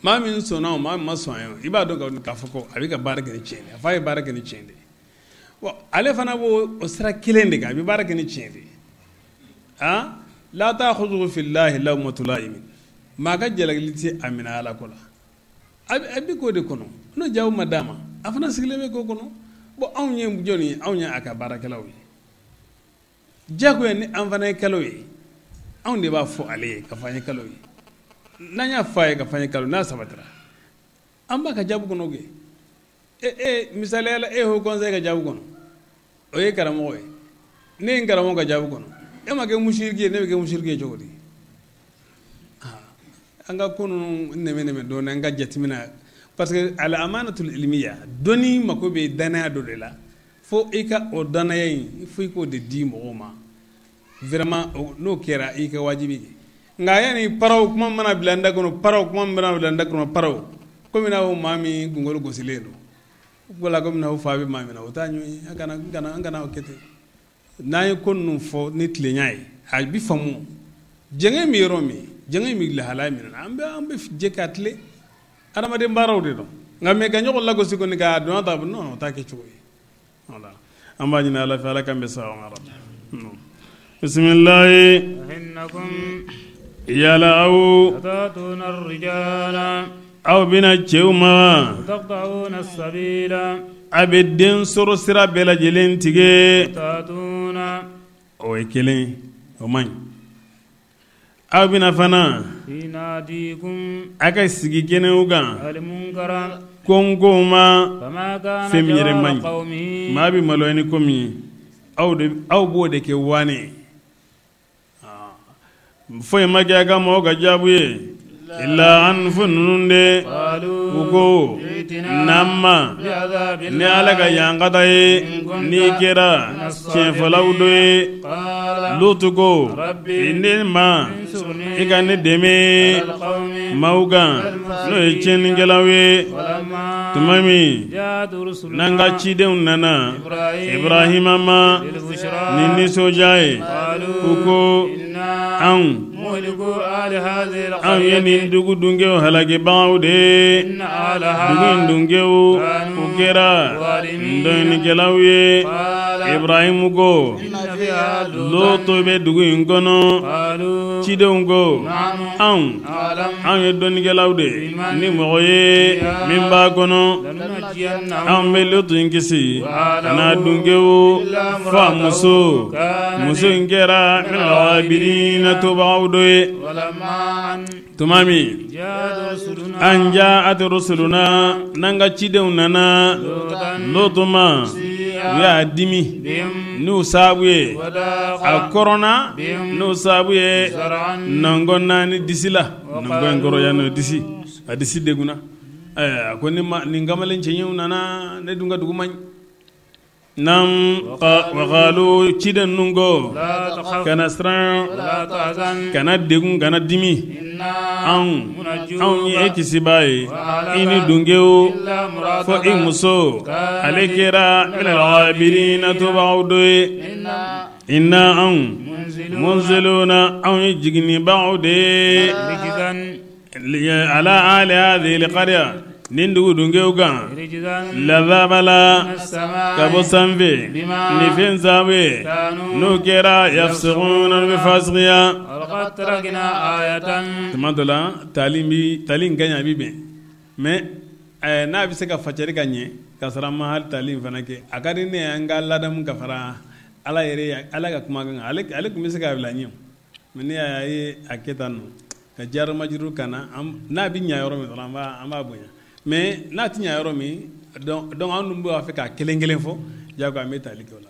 Maa min sɔnna o, maa min ma sɔn a ye, i b'a dɔn k'a fɔ ko a bɛ ka baara kɛ ni tiɲɛ de ye. A fa ye baara kɛ ni tiɲɛ de ye. Bon, ale fana b'o o sira kelen de kan, a bɛ baara kɛ ni tiɲɛ de ye. Han, la ta'khudhuhu fillahi lawmatu la'imin, maa ka jalakili tɛ a minɛ Ala ko la. A bɛ k'o de kɔnɔ, n'o jaabi ma d'a ma, a fana sigilen bɛ k'o kɔnɔ. Bon, anw ye jɔnni ye? Anw ye a ka baarakɛlaw ye. Diyagoya ni an fana ye kalo ye, anw de b'a fɔ ale ye k'a fɔ an ye kalo ye. N'an y'a fɔ a ye k'a fɔ an ye kalo, n'a sabatira, an b'a ka jaabi kɔnɔ kɛ. Misaliya la, e haut conseil ka jaabi kɔnɔ, o ye karamɔgɔ ye. Ne ye n karamɔgɔ ka jaabi kɔnɔ, e ma kɛ musiriki ye, ne bɛ kɛ musiriki ye cogo di? An ka ko ninnu nɛmɛ nɛmɛ dɔɔnin, an ka jateminɛ. Parce que al amanatul ilmiya, dɔnni mako bɛ danaya dɔ de la, fo i ka o danaya in, fo i k'o de di mɔgɔw ma vraiment. N'o kɛra, i ka wajibi kɛ. Nka yanni paraw kuma mana bila n da kɔnɔ, paraw kuma mana bila n da kɔnɔ, paraw komi n'a fɔ maa min kunkolo gosilen don, wala komi n'a fɔ fa bɛ maa min na, o t'a ɲɛ ye. An kana o kɛ ten. N'an ye ko ninnu fɔ ni tilenya ye, a bi faamu. Jɛngɛ min yɔrɔ min, jɛngɛ min lahalaya min na, an bɛ jɛ ka tilen. Adamaden baaraw de don. Nka mɛ ka ɲɔgɔn lagosi kɔni k'a dɔn ta, non, o t'a kɛ cogo ye. Voilà, an b'a ɲini Ala fɛ, Ala k'an bɛ sa ma. Bisimilahi. إنكم Yala aw لتأتون الرجال aw bɛna cɛw ma وتقطعون السبيل a bɛ den sɔrɔ sira bɛɛ lajɛlen tigɛ. وتأتون O ye kelen ye, o man ɲi. Aw bɛna fana في ناديكم a ka sigi kɛnɛw kan المنكر konkow ma فما كان fɛn min yɛrɛ man جواب ɲi. قومه Maa bɛ maloya ni ko min ye, aw de aw b'o de kɛ waane. Foyi ma kɛ a ka mɔgɔw ka jaabu ye illa an fo ninnu de قالوا u ko n'an ma بعذاب ni Ala ka yankata ye, n'i kɛra tiɲɛfɔlaw dɔ ye. قال Lutu ko: ربي ne ma انصرني i ka ne dɛmɛ على القوم maaw kan n'o ye tiɲɛnikɛlaw ye. ولما Tuma min جاءت رسلنا n'an ka cidenw nana إبراهيم Ibrahima ma بالبشرى ni nisɔndiya ye, قالوا u ko: إنا anw مهلكو أهل هذه anw ye القرية nin dugu dunkew halakibagaw de ye. إن Dugu in أهلها dunkew, u kɛra dɔnnikɛlaw ye. قال Ibrahimu ko: إن فيها لوطا Loto bɛ dugu in kɔnɔ. قالوا Cidenw ko: نحن anw أعلم anw ye dɔnnikɛlaw de ni mɔgɔ ye min b'a kɔnɔ. لننجينه Anw bɛ Loto in kisi a n'a dunkew, fo a muso. Muso in kɛra minalgabirina, tobagaw dɔ ye. ولما أن Tuma min جاءت رسلنا an jaat rusuluna, n'an ka cidenw nana لوطا Loto ma, u y'a dimi بهم n'u sababu ye وضاق a kɔrɔna n'u sababu ye زرعا nɔngɔn naani disi la. Nɔngɔn in kɔrɔ yan nɔ, disi, a disi degunna. A ko ni ma nin kamalen cɛɲɛw nana ne dun ka dugu man ɲi nam. Waqalu, ciden ninnu ko: لا تخف kana siran, ولا تحزن kana degun, kana dimi. إنا Anw anw ye e kisibaa ye, i ni dunkew, إلا fo i امرأتك muso, ale kɛra minalgabirina, tobagaw dɔ ye. إنا Inna, anw, منزلون munziluna, anw ye jiginnibagaw de ye رجزا ala ali hadhihi alqarya, nin dugu dunkew kan رجزا lazabala من السماء ka bɔ sanfɛ ni fɛn sababu ye كانوا n'o kɛra yafsukuna, n'u bɛ fasikiya. ولقد تركنا آية Tuma dɔ la, tali bi tali in ka ɲi, a bi bɛn, mais n'a bɛ se ka facɛri ka ɲɛ ka sɔrɔ an ma hali tali in fana kɛ, a ka di ne ye an ka ladamu ka fara Ala yɛrɛ ye, Ala ka kuma kan. Ale tun bɛ se k'a bila ɲɛ o, mais ne y'a ye a kɛ tan nɔ ka jari majuru ka na n'a bɛ ɲa yɔrɔ min dɔrɔn, an b'a bonya, mais n'a tɛ ɲa yɔrɔ min, donc an dun b'a fɛ k'a kelen kelen fɔ, jagoya an bɛ tali kɛ o la.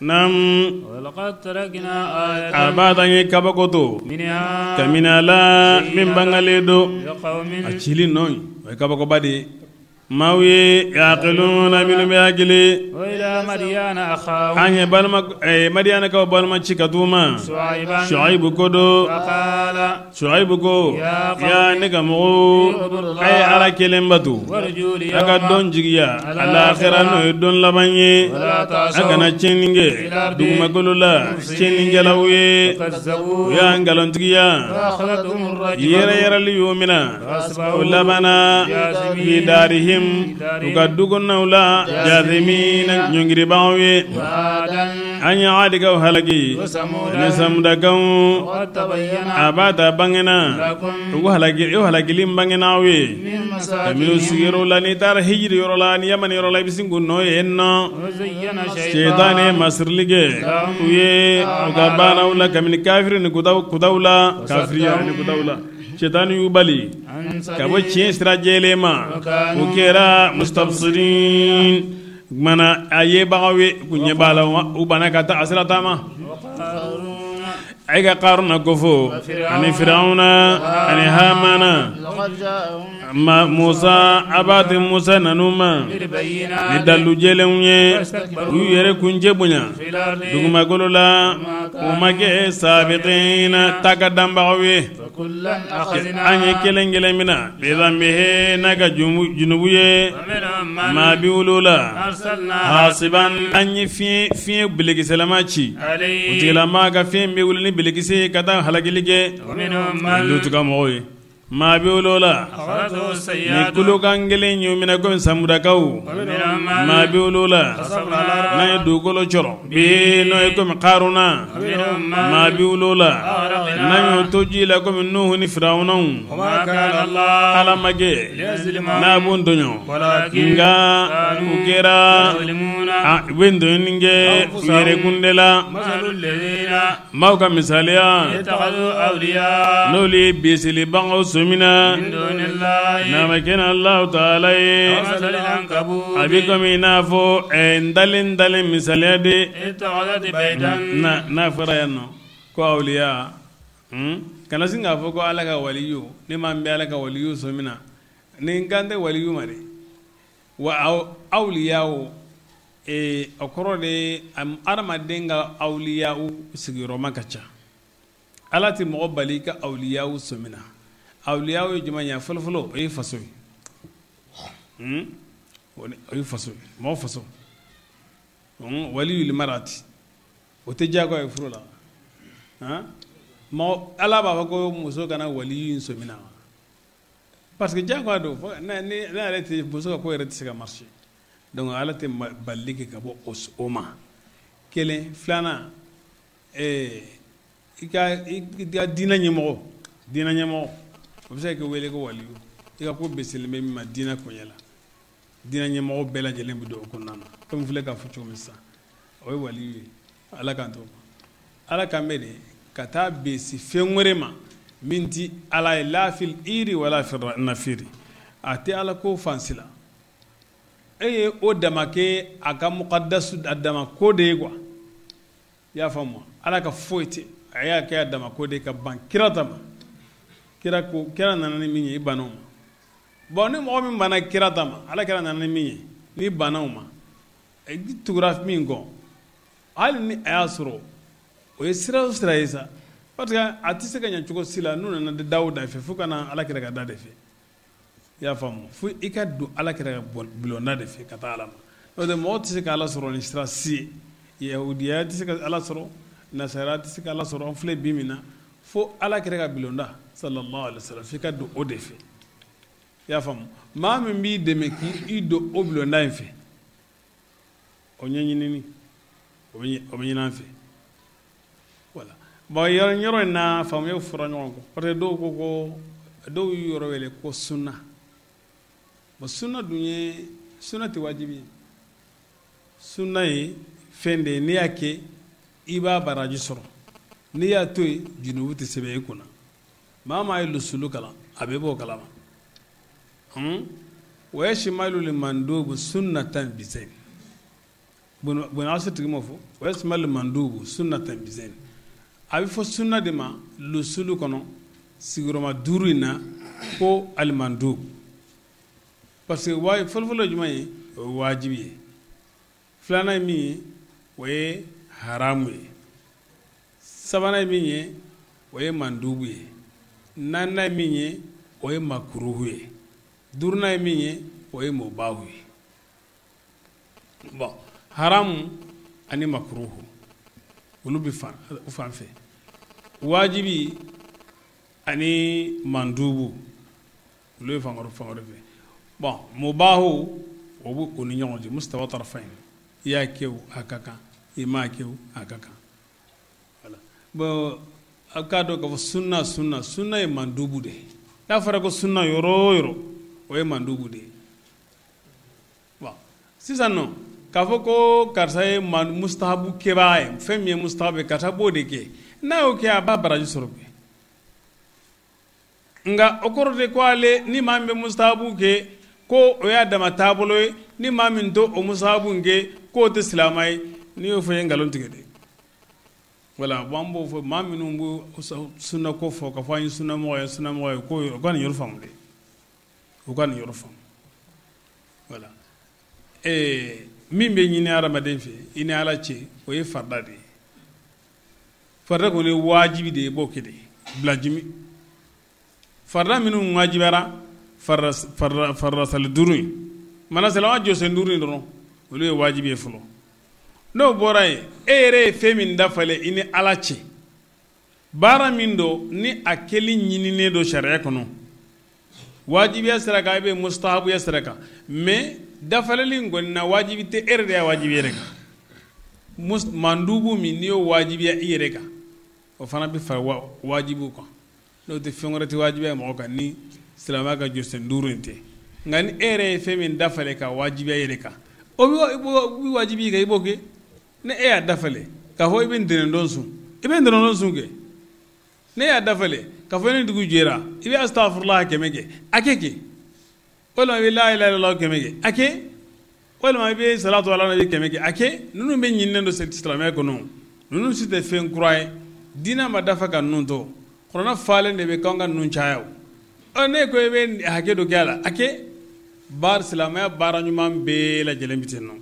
Nam. ولقد تركنا آية A b'a ta ye kabako to منها kabini a la min bangalen don لقوم a cili nɔ ye, o ye kabakoba de ye maaw ye, yaqiluna, minnu bɛ hakili. وإلى مدين أخاهم An ye balima Madiyanakaw balima ci ka t'u ma شعيبا Shuaibu ko do. فقال Shuaibu ko: Ya qawmi, ya ne ka mɔgɔw, a ye Ala kelen bato, وارجوا a ka اليوم dɔn jigiya alaxira, n'o ye don laban ye. ولا A تعصوا kana tiɲɛni kɛ dugumakolo la, tiɲɛnikɛlaw ye. فكذبوا U y'a nkalontigiya. فأخذتهم الرجفة Yɛrɛ yɛrɛli y'o minɛ, o labanna fi darihim, u ka du kɔnɔnaw la, jathimina, ɲɔngiribagaw ye. وعادا An ye Adikaw halaki وثمودا ni Samudakaw. وقد تبين A b'a ta bangena لكم u halaki, o halakili bangena aw ye من kabini u مساكنهم sigiyɔrɔ la. N'i taara hijiri yɔrɔ la ni Yamani yɔrɔ la, i bɛ sin k'u nɔ ye yen nɔ. وزين Shetani ye الشيطان masirili kɛ u ye u ka baaraw la, kabini kafiri ni kutaw la, kafiriya ni kutaw la. Shetani y'u bali عن ka bɔ سبيل tiɲɛ sira jɛlen ma. U kɛra mustabsirin mana, a yebagaw ye, k'u ɲɛ b'a la, u banna ka taa a sira taama. وقارون A ka Karuna kofɔ ani Firawuna ani Hamana Musa a b'a Musa nana u ma ni dalilu jɛlenw ye u y'u yɛrɛ kuncɛ bonya dugumakolo la u ma kɛ sabiqina ta ka danbagaw ye an ye kelen kelen minɛ bi n'a ka junubu ye maa bɛ olu la hasiban an ye fiɲɛ belekisɛlama ci o tigilamaa ka fiɲɛ bɛ wuli ni belekisɛ ye ka taa halakili kɛ Lutu ka mɔgɔw ye maa bɛ olu la ni kulokan kelen y'u minɛ komi samudakaw maa bɛ olu la n'an ye dugukolo cɔrɔ bi n'o ye komi Karuna maa bɛ olu la n'an y'o to ji la komi Nuhu ni Firawunaw Ala ma kɛ n'a b'u tɔɲɔ nka u kɛra u bɛ tɔɲɔni kɛ u yɛrɛkun de la maaw ka misaliya n'olu ye bisilibagaw sɔmina n'a ma kɛ Alahu taala ye a bɛ komi i n'a fɔ ntalen ntalen misaliya de n'a fɔra yan nɔ ko awliya kana sin k'a fɔ ko Ala ka waliyu ne ma n bɛ Ala ka waliyu sɔmina ni n kan tɛ waliyu ma dɛ wa awliyaw o kɔrɔ de ye adamaden ka awliyaw sigiyɔrɔma ka ca Ala tɛ mɔgɔ bali ka awliyaw sɔmina awliyaw ye jumɛn ye fɔlɔfɔlɔ o ye faso ye o ye faso ye mɔgɔ faso waliyul marati o tɛ diyagoya ye furu la mɔgɔ Ala b'a fɔ ko muso kana waliyu in sɔmina parce que diyagoya don ne yɛrɛ tɛ muso ka ko yɛrɛ tɛ se ka marcher donc Ala tɛ balili kɛ ka bɔ o ma kelen filanan i ka diinɛ ɲɛmɔgɔ o bɛ se ka wele ko waliyu i ka ko bɛselen bɛ min ma diinɛ koɲɛ la diinɛ ɲɛmɔgɔ bɛɛ lajɛlen bɛ don o kɔnɔna na komi filɛ k'a fɔ cogo min sisan o ye waliyu ye Ala k'an to Ala k'an bɛ de ka taa besi fɛn wɛrɛ ma min ti Ala ye la fil iri wala fil nafiri a tɛ Ala ko fansi la e ye o dama kɛ a ka mukadasu a dama ko de ye quoi i y'a faamu Ala ka foyi tɛ a y'a kɛ a dama ko de ye ka ban kira ta ma kira ko kira nana ni min ye i banna o ma bon ni mɔgɔ min banna kira ta ma Ala kira nana ni min ye n'i banna o ma i tugura min kɔ hali ni a y'a sɔrɔ o ye sira o sira ye sa parce que a tɛ se ka ɲɛ cogo si la n'u nana da o da fɛ fo ka na Ala kira ka da de fɛ i y'a faamu fo i ka don Ala kira ka bulonda de fɛ ka taa Ala ma n'o tɛ mɔgɔ tɛ se ka Ala sɔrɔ ni sira si ye yahudiya tɛ se ka Ala sɔrɔ nasara tɛ se ka Ala sɔrɔ an filɛ bi min na fo Ala kira ka bulonda sallallahu alaihi wasallam f'i ka don o de fɛ i y'a faamu maa min b'i dɛmɛ k'i don o bulonda in fɛ o ɲɛɲinini o bɛ ɲini an fɛ voilà bon yɔrɔ in na faamuyaw fɔra ɲɔgɔn kɔ parce que dɔw ko dɔw y'u yɔrɔ wele ko sunna bon sunna dun ye sunna tɛ wajibi ye sunna ye fɛn de ye n'i y'a kɛ i b'a baraji sɔrɔ n'i y'a to yen junubu tɛ sɛbɛn i kunna maa maa ye lusulu kalan a bɛ bɔ o kalama wa yashmalu limandubu sunnatan bizayn bonyaso tigi ma fɔ wa yashmalu limandubu sunnatan bizayn a bɛ fɔ sunna de ma lusulu kɔnɔ sigiyɔrɔma 5 in na ko alimandubu parce que fɔlɔfɔlɔ jumɛn ye o ye wajibi ye filanan ye min ye o ye haramu ye sabanan ye min ye o ye mandubu ye naaninan ye min ye o ye makuruhu ye duurunan ye min ye o ye mubahu ye bon haramu ani makuruhu olu bɛ fan fɛ wajibi ani mandubu olu bɛ fan wɛrɛ fɛ bon mubahu o b'u o ni ɲɔgɔn cɛ mustawa tarafayn i y'a kɛ o a ka kan i m'a kɛ o a ka kan voilà bon aw k'a dɔn k'a fɔ sunna sunna sunna ye mandubu de ye n'a fɔra ko sunna yɔrɔ o yɔrɔ o ye mandubu de ye bon sisan nɔ k'a fɔ ko karisa ye mustahabu kɛbaa ye fɛn min ye mustahabu ye karisa b'o de kɛ n'a y'o kɛ a b'a baraji sɔrɔ bi nka o kɔrɔ de ko ale ni maa min bɛ mustahabu kɛ ko o y'a dama taabolo ye ni maa min to o mustahabu kɛ k'o tɛ silamɛ ye n'i y'o fɔ i ye nkalon tigɛ de Voilà, an b'o fɔ maa minnu b'o sunna ko fɔ k'a fɔ an ye sunnamɔgɔ ye sunnamɔgɔ ye ko u ka nin yɔrɔ faamu dɛ, u ka nin yɔrɔ faamu. Voilà, min bɛ ɲini hadamaden fɛ i ni Ala cɛ, o ye farida de ye. Farida kɔni ye wajibi de ye, i b'o kɛ de bilajimi. Farida minnu wajibiyara, farida sali duuru in mana silamɛya jɔsen duuru in dɔrɔn, olu ye wajibi ye fɔlɔ. N'o bɔra yen, e yɛrɛ ye fɛn min dafalen i ni Ala cɛ, baara min don ni a kɛli ɲininen don sariya kɔnɔ, wajibiya sira kan, i bɛ mustahabuya sira kan, mais dafaleli in kɔni na wajibi tɛ, e yɛrɛ de y'a wajibi yɛrɛ kan. Mandubu min n'i y'o wajibiya i yɛrɛ kan, o fana bɛ fara wajibiw kan. N'o tɛ, fɛn wɛrɛ tɛ wajibiya mɔgɔ kan ni silamɛya ka jɔsen duuru in tɛ. Nka ni e yɛrɛ ye fɛn min dafalen ka wajibiya i yɛrɛ kan, o bɛ wajibi i kan, i b'o kɛ. Ni e y'a dafalen k'a fɔ i bɛ ntɛnɛndon sun, i bɛ ntɛnɛndon sun kɛ. Ne y'a dafalen k'a fɔ ni dugu jɛra i bɛ astafurulaha 100 kɛ, a kɛ kɛ. Walima i bɛ la ilaha illallah 100 kɛ, a kɛ. Walima i bɛ salatu ala nabi 100 kɛ, a kɛ. Ninnu bɛ ɲininen don silamɛya kɔnɔ, ninnu si tɛ fɛn kura ye. Diinɛ ma dafa ka ninnu to, kuranɛ falen de bɛ k'an ka ninnu caya o. Ɔ ne ko i bɛ hakɛ dɔ kɛ a la, a kɛ. Baara silamɛya baara ɲuman bɛɛ lajɛlen bɛ ten nɔ.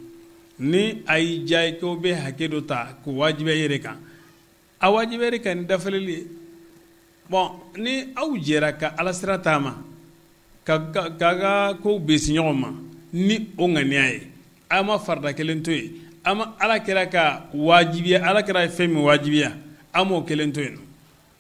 Ni a y'i diya i ko bɛ hakɛ dɔ ta k'o wajibiya i yɛrɛ kan, a wajibiya i yɛrɛ kan ni dafaleli ye. Bon, ni aw jɛra ka ala sira taama, ka ka kow bɛsi ɲɔgɔn ma ni o ŋaniya ye, a ma farida kelen to yen, a ma ala kɛra ka wajibiya, ala kɛra ye fɛn min wajibiya, a m'o kelen to yen nɔ.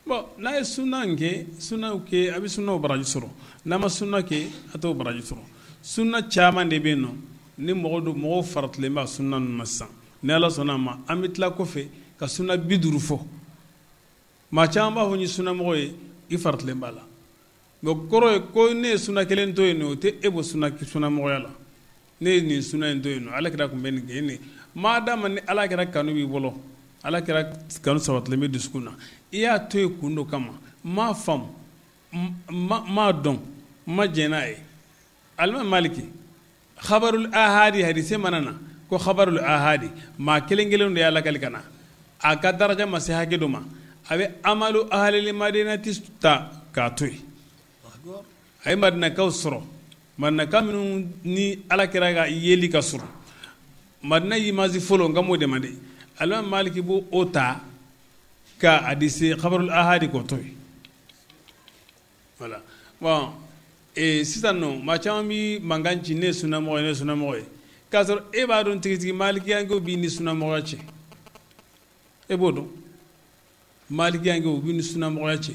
Bon, n'a ye sunna kɛ, sunnaw kɛ, a bɛ sunnaw baraji sɔrɔ. N'a ma sunna kɛ, a t'o baraji sɔrɔ. Sunna caman de bɛ yen nɔ ni mɔgɔ don, mɔgɔw faratilen b'a sunna ninnu na sisan. Ni Ala sɔnna a ma, an bɛ tila kɔfɛ ka sunna 50 fɔ. Maa caman b'a fɔ n ye sunnamɔgɔ ye, i faratilen b'a la. Mais kɔrɔ ye ko ne ye sunna kelen to yen nɔ, o tɛ e bɔ sunnamɔgɔya la. Ne ye nin sunna in to yen nɔ, Ala kira tun bɛ nin kɛ nin. Maa d'a ma ni Ala kira kanu b'i bolo, Ala kira kanu sabatilen bɛ dusukun na, i y'a to yen kun dɔ kama, n m'a faamu, n m'a dɔn, n ma jɛn n'a ye. Alimami Maliki khabarul ahadi hadise mana na ko khabarul ahadi maa kelen kelen de y'a lakali ka na, a ka daraja ma se hakɛ dɔ ma, a bɛ amalu ahalil madinati ta k'a to yen. A ye madinakaw sɔrɔ, madinaka minnu ni Ala kɛra ka yeli ka sɔrɔ madina y'i fɔlɔ, n ka m'o de ma dɛ. Alimami Maliki b'o o ta ka hadise khabarul ahadi k'o to yen. Voilà. Bon, sisan nɔ maa caman bi mankan ci, ne ye sunnamɔgɔ ye, ne ye sunnamɔgɔ ye, k'a sɔrɔ e b'a dɔn tigitigi malikiyankew b'i ni sunnamɔgɔya cɛ, e b'o dɔn. Malikiyankew b'i ni sunnamɔgɔya cɛ,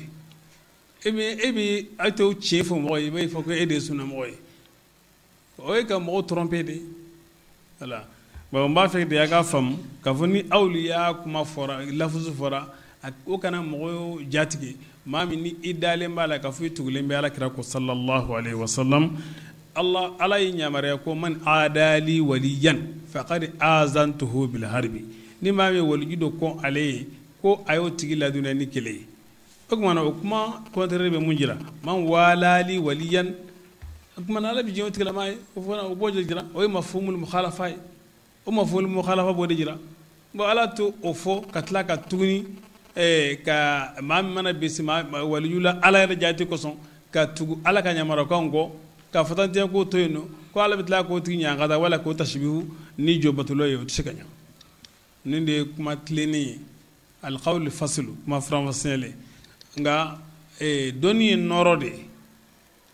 e bɛ a t'o tiɲɛ fɔ mɔgɔ ye, i b'a fɔ ko e de ye sunnamɔgɔ ye, o ye ka mɔgɔw tromper de. Voilà. Bon, n b'a fɛ de a ka faamu k'a fɔ ni awliya kuma fɔra, lafusu fɔra, o kana mɔgɔw jatigɛ. Maa min ni i dalen b'a la k'a fɔ i tugulen bɛ Ala kira ko sallallahu alaihi wasallam, Allah Ala ye yamaruya ko man adali waliyan faqad azantuhu bil harbi. Ni maa min ye waliju dɔ kɔn ale ye, ko a y'o tigi ladɔnniya ni kɛlɛ ye. O tuma na o kuma contraire bɛ mun jira? Man walali waliyan, o tuma na Ala bɛ diɲɛ o tigilama ye, o fana o b'o de jira. O ye mafhumul mukhalafa ye, o mafhumul mukhalafa b'o de jira. Bon, Ala t'o fɔ ka tila ka tuguni ka maa min mana bisi waliju la Ala yɛrɛ jaati kosɔn, ka tugu Ala ka yamaruyakanw kɔ, ka fatantɛn ko to yen nɔ, ko Ala bɛ tila k'o tigi ɲangata wala k'o tasibihu ni jɔbatula ye, o tɛ se ka ɲa. Nin de ye kuma tilennen ye, alqawlu faslu, kuma faranfasiyalen. Nka dɔnni ye nɔɔrɔ de ye,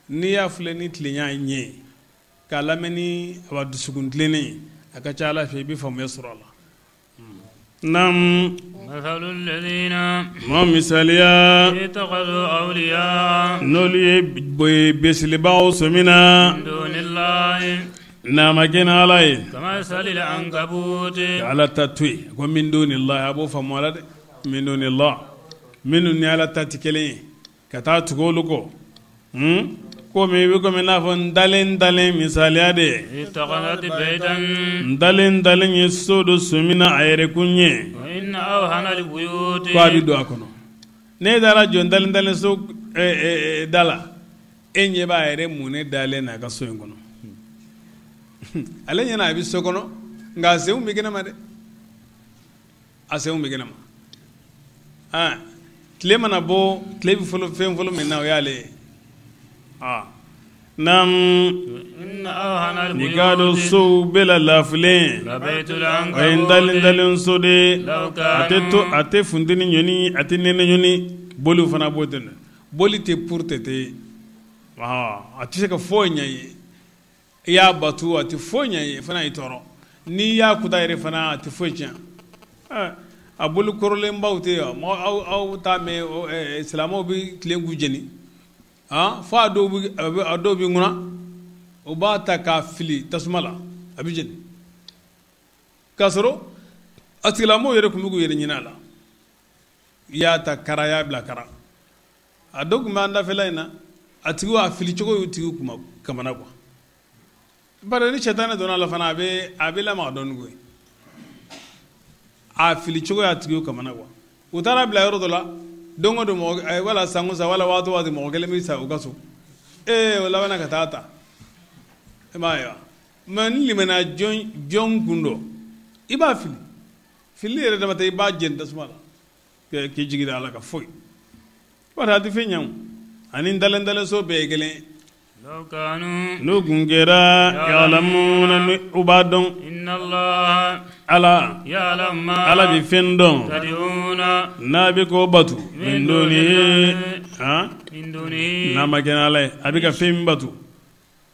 n'i y'a filɛ ni tilenya ɲɛ ye, k'a lamɛn ni a dusukun tilennen ye, a ka ca Ala fɛ i bɛ faamuya sɔrɔ a la. Naam. مثل الذين Ma misaliya اتخذوا أولياء n'olu ye besilibaw sɔmina من دون الله n'a ma kɛ ni Ala ye, كمثل العنكبوت Ala ta to yen ko min dunillahi, a b'o faamu ala dɛ, min dunillah, minnu ni Ala ta tɛ kelen ye, ka taa tugu olu kɔ. Komi i bɛ komi n'a fɔ n dalen dalen misaliya de ye. اتخذت بيتا N dalen dalen ye so dɔ sɔmina a yɛrɛ kun ye, وإن أوهن البيوت ko a bɛ don a kɔnɔ. Ne taara jɔ n dalen dalen so da la, e ɲɛ b'a yɛrɛ mun ne dalen n'a ka so in kɔnɔ. Ale ɲɛna a bɛ so kɔnɔ, nka a senw bɛ kɛnɛma dɛ, a senw bɛ kɛnɛma. Tile mana bɔ, tile bɛ fɔlɔ fɛn fɔlɔ min na, o y'ale ye. Naam, i k'a dɔn sow bɛɛ la lafilen, o ye ntalen ntalen so de. A tɛ to, a tɛ funteni ɲɔni, a tɛ nɛnɛ ɲɔni. Boliw fana b'o ten. Boli tɛ pour tɛ tɛ, a tɛ se ka foyi ɲɛ ye. I y'a batu, a tɛ foyi ɲɛ ye fana, y'i tɔɔrɔ. N'i y'a kuta yɛrɛ fana, a tɛ foyi tiɲɛ. A boli kɔrɔlenbaw tɛ yen, aw t'a mɛn silamɛw bɛ tilen k'u jeni, fo a dɔw bɛ ŋuna, o b'a ta k'a fili tasuma la, a bɛ jeni, k'a sɔrɔ a tigilamɔgɔw yɛrɛ tun bɛ k'u yɛrɛ ɲini a la. I y'a ta kara, y'a bila kara. A dɔw tun b'an dafɛla in na, a tigi a fili cogo y'u tigi kuma kamana quoi. Bari ni sɛtanɛ donna a la fana, a bɛ lamaga dɔɔnin koyi. A fili cogo y'a tigi kamana quoi. U taara bila yɔrɔ dɔ la, don o don mɔgɔ, wala san o san, wala waati o waati, mɔgɔ kelen bɛ sa u ka so. O labanna ka taa ta. I m'a ye wa? Mais ni limaniya jɔn kun don, i b'a fili. Fili yɛrɛ dama tɛ, i b'a jeni tasuma la k'i jigi da Ala kan foyi. Bari a tɛ fɛn ɲɛ o. Ani ntalen ntalen so bɛɛ ye kelen ye. N'u kun kɛra ya'lamuna, ni u b'a dɔn. Ala Ala bɛ fɛn dɔn n'a bɛ k'o batu min dunihi, n'a ma kɛ Ala ye. A bɛ ka fɛn min batu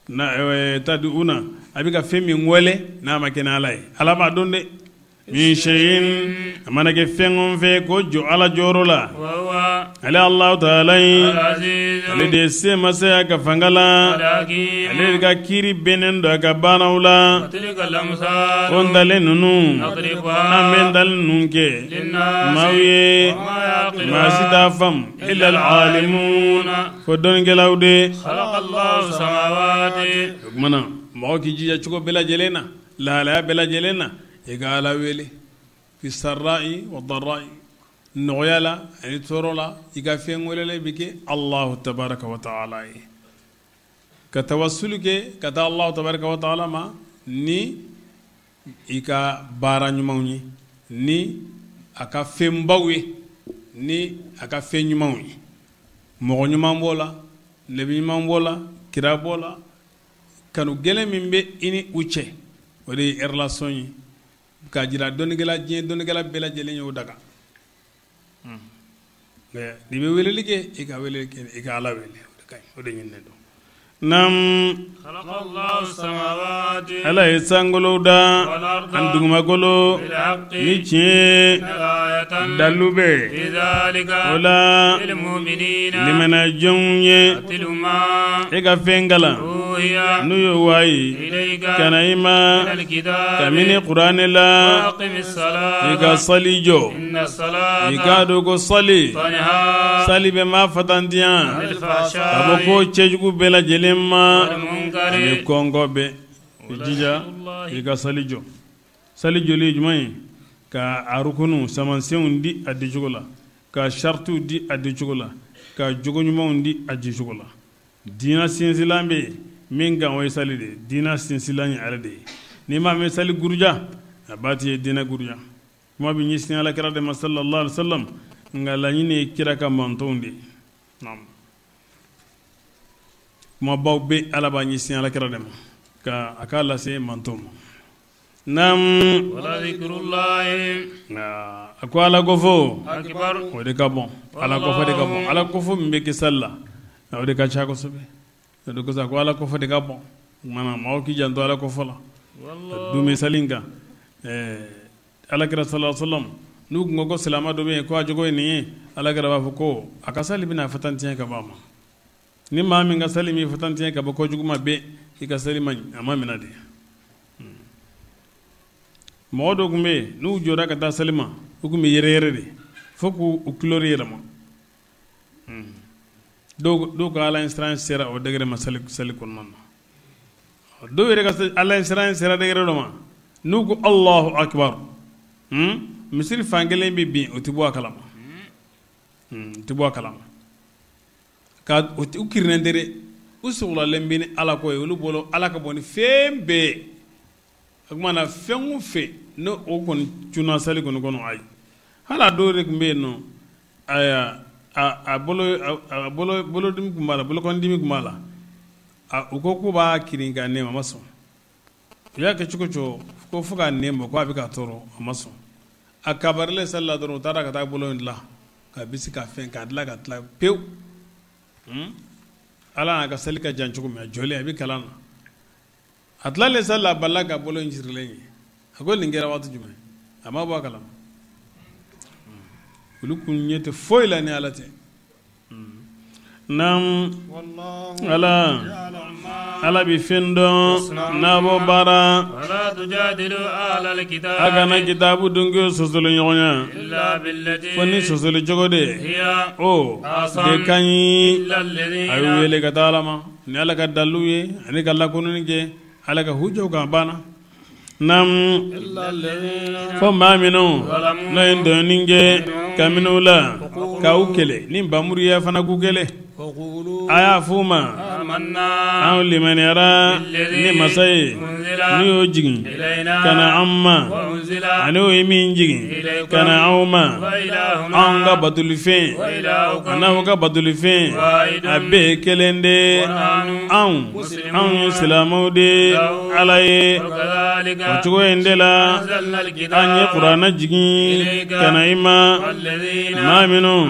tad'una, a bɛ ka fɛn min wele n'a ma kɛ Ala ye, Ala b'a dɔn dɛ. Min shay'in, a mana kɛ fɛn o fɛn k'o jɔ Ala jɔyɔrɔ la, ale Alahu taala ye, ale de ye se masaya ka fanga la, ale de ka kiiri bɛnnen don a ka baaraw la. O ntalen ninnu, an bɛ ntalen ninnu kɛ maaw ye, maa si t'a faamu illa al-alimun, fo dɔnnikɛlaw de. O tuma na, mɔgɔ k'i jija cogo bɛɛ lajɛlen na, lahalaya bɛɛ lajɛlen na, i ka Ala wele fi sarra'i wa darra'i, nɔgɔya la ani tɔɔrɔ la, i ka fɛn welelen bɛ kɛ Alahu tabaraka wa taala ye. Ka tawassulu kɛ ka taa Alahu tabaraka wa taala ma ni i ka baara ɲumanw ye, ni a ka fɛnbaw ye, ni a ka fɛn ɲumanw ye. Mɔgɔ ɲuman b'o la, nabi ɲuman b'o la, kira b'o la. Kanu gɛlɛn min bɛ i ni u cɛ, o de ye relation ye. K'a jira dɔnnikɛla, diɲɛ dɔnnikɛla bɛɛ lajɛlen y'o daga. N'i bɛ weleli kɛ, i ka weleli kɛ, i ka Ala wele, o de ka ɲi, o de ɲininen don. Naam, Ala ye sankolow da ani dugumakolo ni tiɲɛ, dalu bɛ o la limaniya jɔnw ye. E ka fɛn kalan n'u ye wayi ka na i ma kabini kuranɛ la, i ka sali jɔ. I k'a dɔn ko sali sali bɛ maa fatantiya ka bɔ ko cɛjugu bɛɛ lajɛlen ma ani kɔngɔ bɛɛ. I jija i ka sali jɔ. Sali jɔli ye jumɛn ye? Ka a rukunu samansenw di a dicogo la, ka saritiw di a dicogo la, ka jogo ɲumanw di a dicogo la. Diinɛ sinsinlan bɛ yen min kan, o ye sali de ye. Diinɛ sinsinlan ye ale de ye. N'i m'a mɛn sali guruja, a ba ti ye diinɛ guruja. Kuma bɛ ɲɛsin Ala kira de ma sallallahu alaihi wa sallam, nka laɲini ye kira ka mantɔnw de ye. Kumabaw bɛ Ala b'a ɲɛsin Ala kira de ma ka a k'a lase mantɔnw ma. Naam, a ko Ala ko fo o de ka bon, Ala ko fo de ka bon. Ala ko fo min bɛ kɛ sali la, o de ka ca kosɛbɛ. O de kosɔn a ko Ala ko fo de ka bon. O tuma na, maaw k'i janto Ala ko fo la ka duumɛ sali in kan. Ala kira sallallahu alaihi wa sallam, n'u tun ko ko silamɛ dɔ bɛ yen ko a jogo ye nin ye, Ala kira b'a fɔ ko a ka sali bɛna fatantiya ka bɔ a ma. Ni maa min ka sali min fatantiya ka bɔ kojugu ma bɛɛ, i ka sali ma ɲi, a ma minɛ de. Mɔgɔ dɔw tun bɛ yen, n'u jɔra ka taa sali ma, u tun bɛ yɛrɛ yɛrɛ de fo k'u couleur yɛlɛma. Dɔw ka Ala ɲɛsiran sera o degré ma sali kɔnɔna na. Dɔw yɛrɛ ka Ala ɲɛsiran sera degré dɔ ma, n'u ko Alahu akibaru, misiri fan kelen bɛ bin, o tɛ bɔ a kalama, o tɛ bɔ a kalama. Ka u kirinnen tɛ dɛ, u sɔgɔlalen bɛ ni Ala ko ye. Olu bolo Ala ka bon ni fɛn bɛɛ ye. O tuma na, fɛn o fɛn n'o o kɔni cunna sali kɔni kɔnɔ, ayi. Hali a dɔw yɛrɛ tun bɛ yen nɔ. Ayiwa a bolo bolodimi tun b'a la, bolokɔnidimi tun b'a la. U ko k'u b'a kirin ka nɛn, a ma sɔn. U y'a kɛ cogo cogo ko fo ka nɛn bɔ, ko a bɛ ka tɔɔrɔ, a ma sɔn. A kabarilen sali la dɔrɔn, u taara ka taa bolo in dilan ka bisi ka fɛn k'a dilan ka tila pewu. Ala n'a ka sali ka jan cogo min, a jɔlen a bɛ kalan na, a tilalen sali la, a balila ka bolo in sirilen ye. A ko nin kɛra waati jumɛn? A ma bɔ a kalama. Olu kun ɲɛ tɛ foyi la ni Ala tɛ. Naam, Ala Ala bɛ fɛn dɔn n'a b'o baara. A kana kitabu dunkew sɔsɔli ɲɔgɔn ɲɛ fo ni sɔsɔli cogo de o de ka ɲi. A y'u wele ka taa Ala ma ni Ala ka dalilu ye ani ka lakununi kɛ Ala ka hujjaw kan, banna. Naam, fo maa minnu n'o ye dɔɔnin kɛ ka minnu la k'aw kɛlɛ ni bamuriya fana k'u kɛlɛ, a y'a f'u ma anw limaniyara ni masa ye n'u y'o jigin ka na an ma, ani o ye min jigin ka na aw ma, anw ka batolifɛn an'aw ka batolifɛn a bɛɛ ye kelen de ye. Anw ye silamɛw de ye Ala ye. O cogo in de la an ye kuranɛ jigin ka na i ma, maa minnu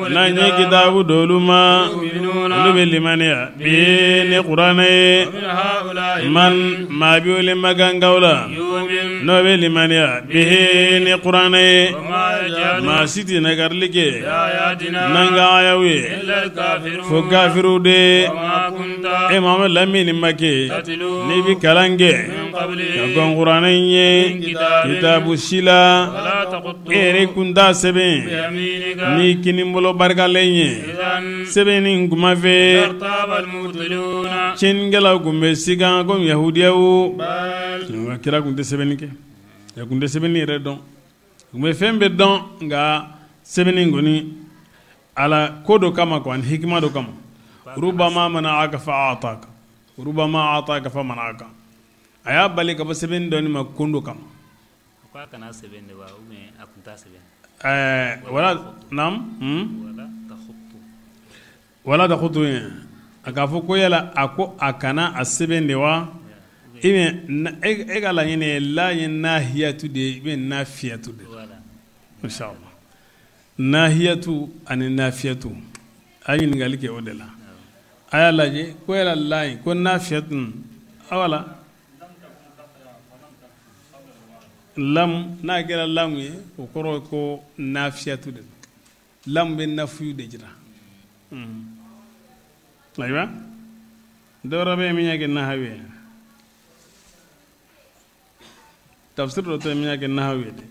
n'an ye kitabu d'olu ma, olu bɛ limaniya bi ni kuranɛ ye. Man maa bɛ wele makankaw la n'o bɛ limaniya bi ni kuranɛ ye. Maa si tɛ nakarili kɛ n'an ka ayaw ye fo kafiriw de. E Muhamadu lamini ma kɛ n'i bɛ kalan kɛ ka kɔn kuranɛ ye kitabu si la, e yɛrɛ kun t'a sɛbɛn n'i kinibolo barikalen ye. Sɛbɛnni kuma fɛ tiɲɛnikɛlaw kun bɛ sigan komi yahudiyaw. Kira kun tɛ sɛbɛnni kɛ, a kun tɛ sɛbɛnni yɛrɛ dɔn. U bɛ fɛn bɛɛ dɔn, nka sɛbɛnni kɔni Ala ko dɔ kama quoi, ani hikima dɔ kama. Rubama mana'aka fa a'taka, rubama a'taka fa mana'aka. A y'a bali ka bɔ sɛbɛnni dɔɔni ma kun dɔ kama. K'a kana sɛbɛn de wa ou bien a kun t'a sɛbɛn? Wala naam, wala takhutu, a k'a fɔ ko yala a ko a kana a sɛbɛn de wa? E ka laɲini ye la ye nahiyatu de ye, i bɛ nafiyatu de. Inshallah, nahiyatu ani nafiyatu, a ye ɲininkali kɛ o de la. A y'a lajɛ ko yala la in ko nafiyatu, wala lam n'a kɛra lamu ye, o kɔrɔ ye ko nafiyatu de don. Lamu bɛ nafiyu de jira. Ayiwa, dɔwɛrɛ bɛ yen min y'a kɛ nahawu ye, tafsir dɔ tɛ min y'a kɛ nahawu ye dɛ.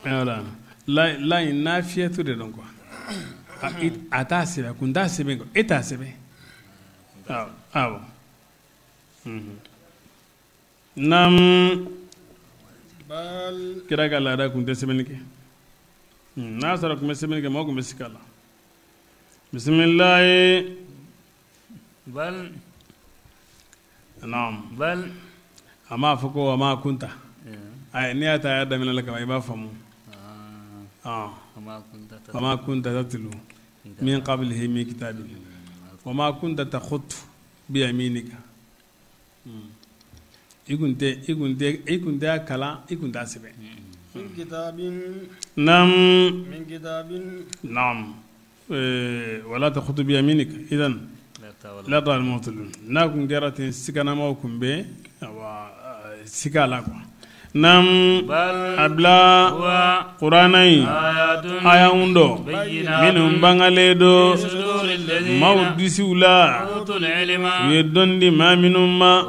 Voilà, la in nafiyatu de don quoi. A t'a sɛbɛn, a kun t'a sɛbɛn quoi, e t'a sɛbɛn. Awɔ. Naam, kira ka laada kun tɛ sɛbɛnni kɛ. N'a sɔrɔ kun bɛ sɛbɛnni kɛ, mɔgɔ kun bɛ sika la. Bisimilahi. Bal. Naam. Bal. A m'a fɔ ko a ma kunta. Ayi, n'i y'a ta a y'a daminɛ la kaban, i b'a faamu. Wa ma kunta tatlu min qablihi min kitabin wa ma kunta takhutu bi yaminika. I kun tɛ a kalan, i kun t'a sɛbɛn. Naam. Naam. Wala takhutu bi yaminika idan la ta'al mu'tilun. N'a kun kɛra ten, siganamaw kun bɛ sika la quoi. Naam, a bila kuranɛ in ayaw dɔ minnu bangalen don maaw disiw la, u ye dɔnni di maa minnu ma,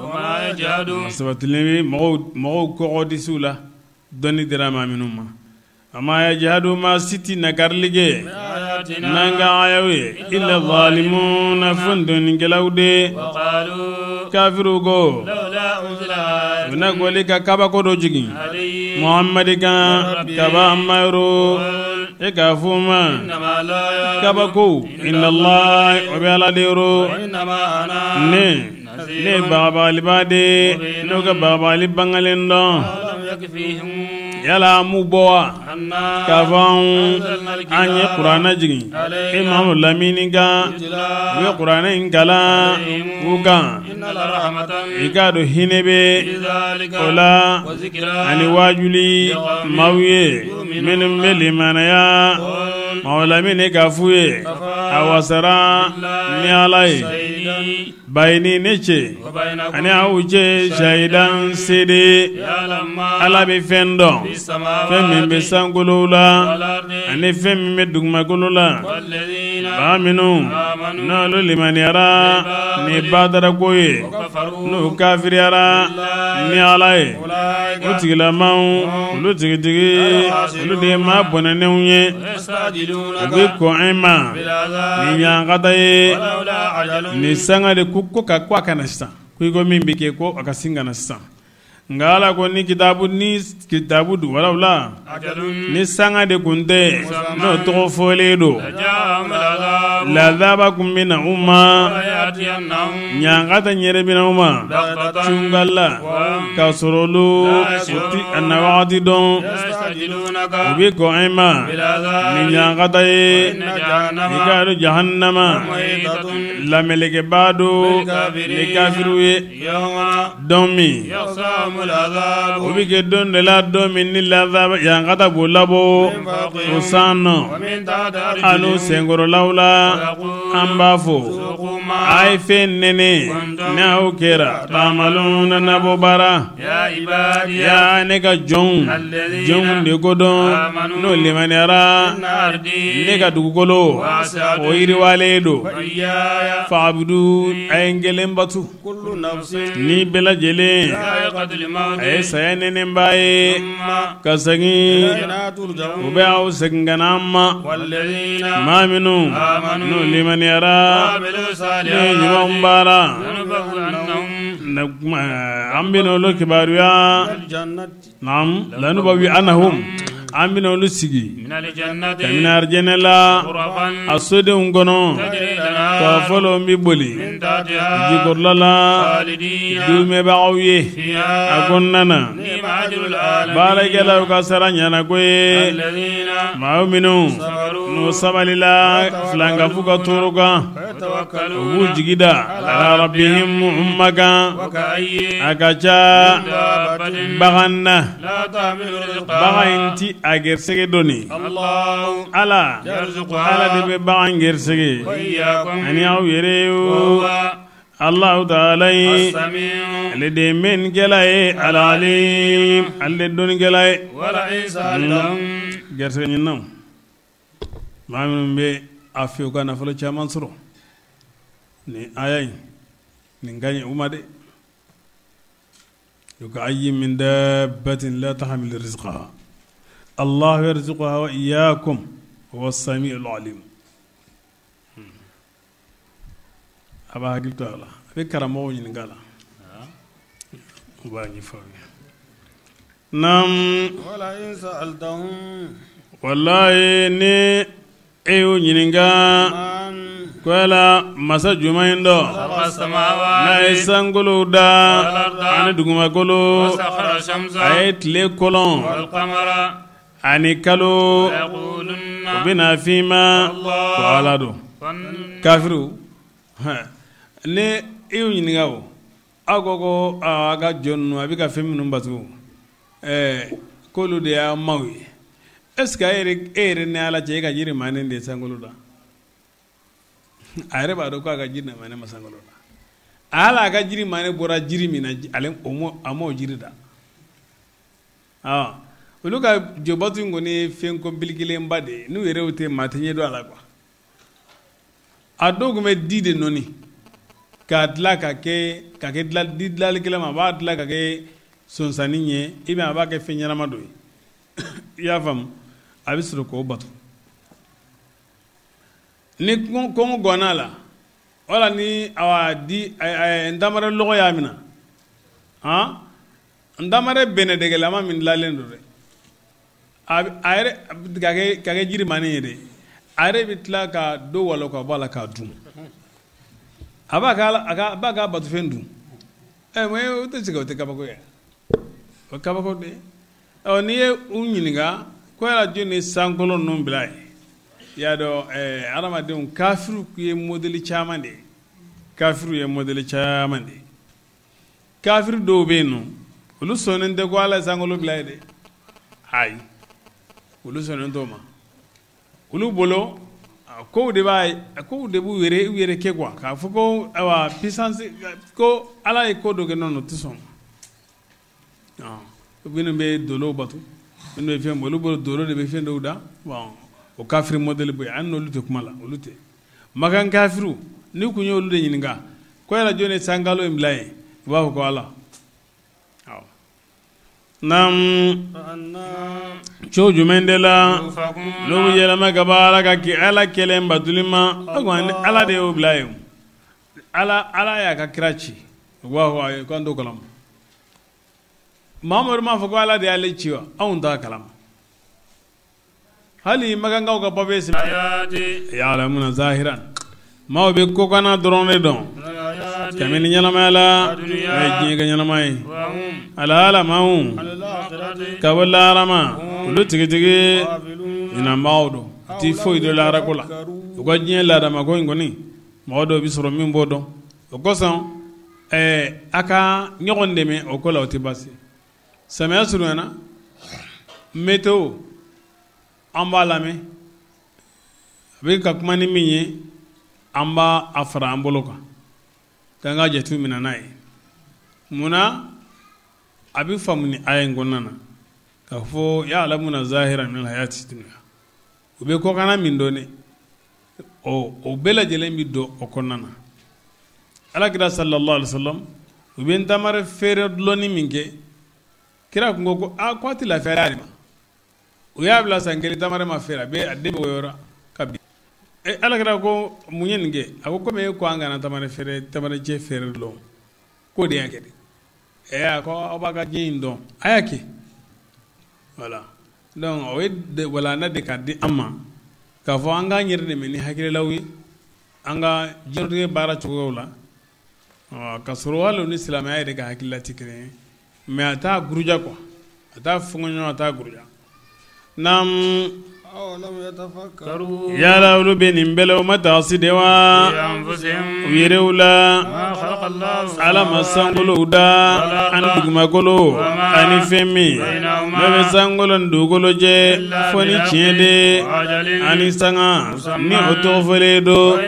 sabatilen bɛ mɔgɔw kɔgɔ disiw la, dɔnni dira maa minnu ma. Ama yajhadu maa si tɛ nakarili kɛ n'an ka ayaw ye illa zalimuna, fo dɔnnikɛlaw de. Kafiriw ko u na gɔli ka kabako dɔ jigin Muhamadi kan kaba mayɔrɔ, e k'a fɔ ma kabako inna Allah, o bɛ Ala de yɔrɔ. Ne Ne ye bagabagaliba de ye, n'o ka bagabagali bangalen dɔn. Yala an m'u bɔ wa k'a fɔ an ye kuranɛ jigin e Mahamadu lamini kan, u ye kuranɛ in kalan u kan. I k'a dɔn hinɛ bɛ o la ani waajuli maaw ye minnu bɛ limanaya. Mahamadu lamini k'a f'u ye a wasara ni Ala ye bayini ne cɛ ani aw cɛ sahidan seede. Ala bɛ fɛn dɔn, fɛn min bɛ sankolow la ani fɛn min bɛ dugumakolo la. Maa minnu n'olu limaniyara ni badarako ye, n'u kafiriyara ni Ala ye, o tigilamaw olu tigitigi olu de ye maa bɔnɛnenw ye. U bɛ kɔn e ma ni ɲankata ye ni sanga de ko ka ko a kana sisan, ko i ko min bɛ kɛ ko a ka sin ka na sisan. Nka Ala ko ni kitabu dun walawula ni sanga de kun tɛ n'o tɔgɔ fɔlen don, lazaba kun bɛ na u ma, ɲankata ɲɛrɛ bɛ na u ma cungala k'a sɔrɔ olu u ti a na wagati dɔn. U bɛ kɔn e ma ni ɲankata ye. I k'a dɔn jahannama lamelekɛbaa don ni kafiriw ye. Don min o bɛ kɛ don de la, don min ni lazaba ɲankata b'o labɔ o san nɔ an'u senkɔrɔlaw la. An b'a fɔ a ye fɛn nɛnɛ n'aw kɛra taamalo nabɔ baara. Ya ne ka jɔnw, jɔnw de ko dɔn n'o limaniyara ne ka dugukolo o yiriwalen don. Faabudu a ye n kelen batu ni bɛɛ lajɛlen a ye saya nɛnɛba ye ka segin u bɛ aw segin ka na an ma. Maa minnu n'o limaniyara ne ɲumanw baara, an bɛna olu kibaruya. Naam, lanubawi anahum, an bɛna olu sigi kabini arijɛnɛ la a sodenw kɔnɔ k'a fɔlɔ bɛ boli jikɔrɔla la duumɛbagaw ye a kɔnɔna na. Baarakɛlaw ka sara ɲɛna ko ye. Maa minnu n'u sabalila filankafu ka tɔɔrɔ kan, u b'u jigi da ala rabbihim ma kan. A ka ca bagan na, bagan in ti a gɛrɛsɛgɛ dɔɔni. Ala de bɛ bagan gɛrɛsɛgɛ ani aw yɛrɛ o. Allahu taala ye ale de ye mɛnnikɛla ye, alalim ale de dɔnnikɛla ye. Gɛrɛsɛgɛ ɲininaw, maa minnu bɛ a fɛ u ka nafolo caman sɔrɔ, nin aya in nin ka ɲi u ma dɛ. Ka min dabbatin la tahmilu rizqaha Allahu yarzuquha wa iyyakum huwa as-sami'ul alim. A b'a hakili to a la, a bɛ karamɔgɔw ɲininka a la, u b'a ɲɛfɔ aw ye. Naam, walayi ni e y'o ɲininka ko yala masa jumɛn in dɔ n'a ye sankolow da ani dugumakolo, a ye tile kɔlɔn ani kalo, u bɛna f'i ma ko Ala don. Kafiriw ni e y'o ɲininka o, aw ko ko a ka jɔn ninnu a bɛ ka fɛn minnu batu k'olu de y'a maaw ye. Est ce que e yɛrɛ ni Ala cɛ e ka jiri manen de ye sankolo da? A yɛrɛ b'a dɔn k'a ka jiri manen ma sankolo da. Ala a ka jiri manen bɔra jiri min na, ale a m'o jiri da. Olu ka jɔbatu in kɔni ye fɛn kɔnpilikelenba de ye, n'u yɛrɛ tɛ maa tɛ ɲɛ dɔn a la quoi. A dɔw tun bɛ di de nɔni k'a dilan ka kɛ di dilanlikɛla ma, a b'a dilan ka kɛ sonsannin ye, i bɛn a b'a kɛ fɛn ɲɛnama dɔ ye. I y'a faamu, a bɛ sɔrɔ k'o bato. Ni kɔngɔ ganna a la, wala ni a di ntamare lɔgɔ y'a minɛ, ntamare bɛnɛdɛgɛlama min dilanlen don dɛ, a yɛrɛ ka kɛ jiri manin ye dɛ, a yɛrɛ bɛ tila ka dɔ walɔ ka bɔ a la k'a dun. A b'a ka batofɛn dun. Mais o tɛ sigi, o tɛ kabako ye, o kabako de ye. Ɔ, n'i ye u ɲininka ko yala jɔn ni sankolo ninnu bila yen, i y'a dɔn adamadenw kafiriw ye modèle caman de ye, kafiriw ye modèle caman de ye. Kafiri dɔw bɛ yen nɔ, olu sɔnnen tɛ ko Ala ye sankolo bila yen dɛ, ayi, olu sɔnnen t'o ma. Olu bolo kow de b'a kow de b'u yɛrɛ u yɛrɛ kɛ quoi, k'a fɔ ko ayiwa puissance ko Ala ye ko dɔ kɛ, non, o tɛ sɔn. Minnu bɛ dolow bato, minnu bɛ fɛn, olu bolo dolo de bɛ fɛn dɔw da. Bon, o kafiri modèle bɛ yen, an n'olu tɛ kuma la, olu tɛ. Makan kafiriw, n'i kun y'olu de ɲininka ko yala jɔn ye sankalo in bila yen, u b'a fɔ ko Ala. Awɔ. Naam, cogo jumɛn de la n'o bɛ yɛlɛma ka bɔ Ala ka Ala kelen batoli ma? O kɔni Ala de y'o bila yen. Ala y'a ka kira ci, u b'a fɔ ayi, k'an t'o kalama. Mamadu m'a fɔ ko Ala de y'ale ci wa? Anw t'a kalama. Hali makankaw ka papiye sɛbɛn, ya'lamuna zahiran, maaw bɛ kokana dɔrɔn de dɔn kabini ɲɛnamaya la, n'o ye diɲɛ ka ɲɛnama ye. Ala maaw ka bɔ lahara ma, olu tigitigi ɲinanbagaw don, u ti foyi dɔn lahara ko la. U ka diɲɛ laadamako in kɔni, mɔgɔ dɔw bɛ sɔrɔ min b'o dɔn. O kosɔn a ka ɲɔgɔn dɛmɛ o ko la, o tɛ baasi. Samiya surunyana, météo an b'a lamɛn, a bɛ ka kuma ni min ye, an b'a a fara an bolo kan k'an ka jate minɛ n'a ye. Munna a bɛ faamu ni aya in kɔnɔna na k'a fɔ ya'lamuna zahiran min hayati dunya, u bɛ kɔkanna min dɔn dɛ, o bɛɛ lajɛlen bɛ don o kɔnɔna na. Ala kira sallallahu alaihi wasallam, u bɛ ntamari feere dulɔni min kɛ, kira kun ko ko a ko a tɛ lafiya de ma. U y'a bila san kelen, tamari ma feere, a bɛ a den bɛ wɔyɔra ka bin. Ala kira ko mun ye nin kɛ? A ko komi e ko an kana tamari feere, tamari cɛ feere dulɔ, k'o de y'a kɛ dɛ. A ko aw b'a ka diɲɛ in dɔn, a y'a kɛ. Voilà, donc o ye walanda de ka di an ma k'a fɔ an k'an yɛrɛ dɛmɛ ni hakililaw ye an ka diɲɛlatigɛ baara cogoyaw la, ka sɔrɔ hali ni silamɛya yɛrɛ ka hakilila tɛ kelen ye, mais a t'a guruja quoi, a t'a fɔngɔɲɔgɔn, a t'a guruja. Naam, yala olu bɛ nin bɛɛ la, o ma taasi de wa u yɛrɛw la? Ala ma sankolow da ani dugumakolo ani fɛn min n'o bɛ sankolo ni dugukolo cɛ fo ni tiɲɛ de ani sanga ni o tɔgɔ fɔlen don.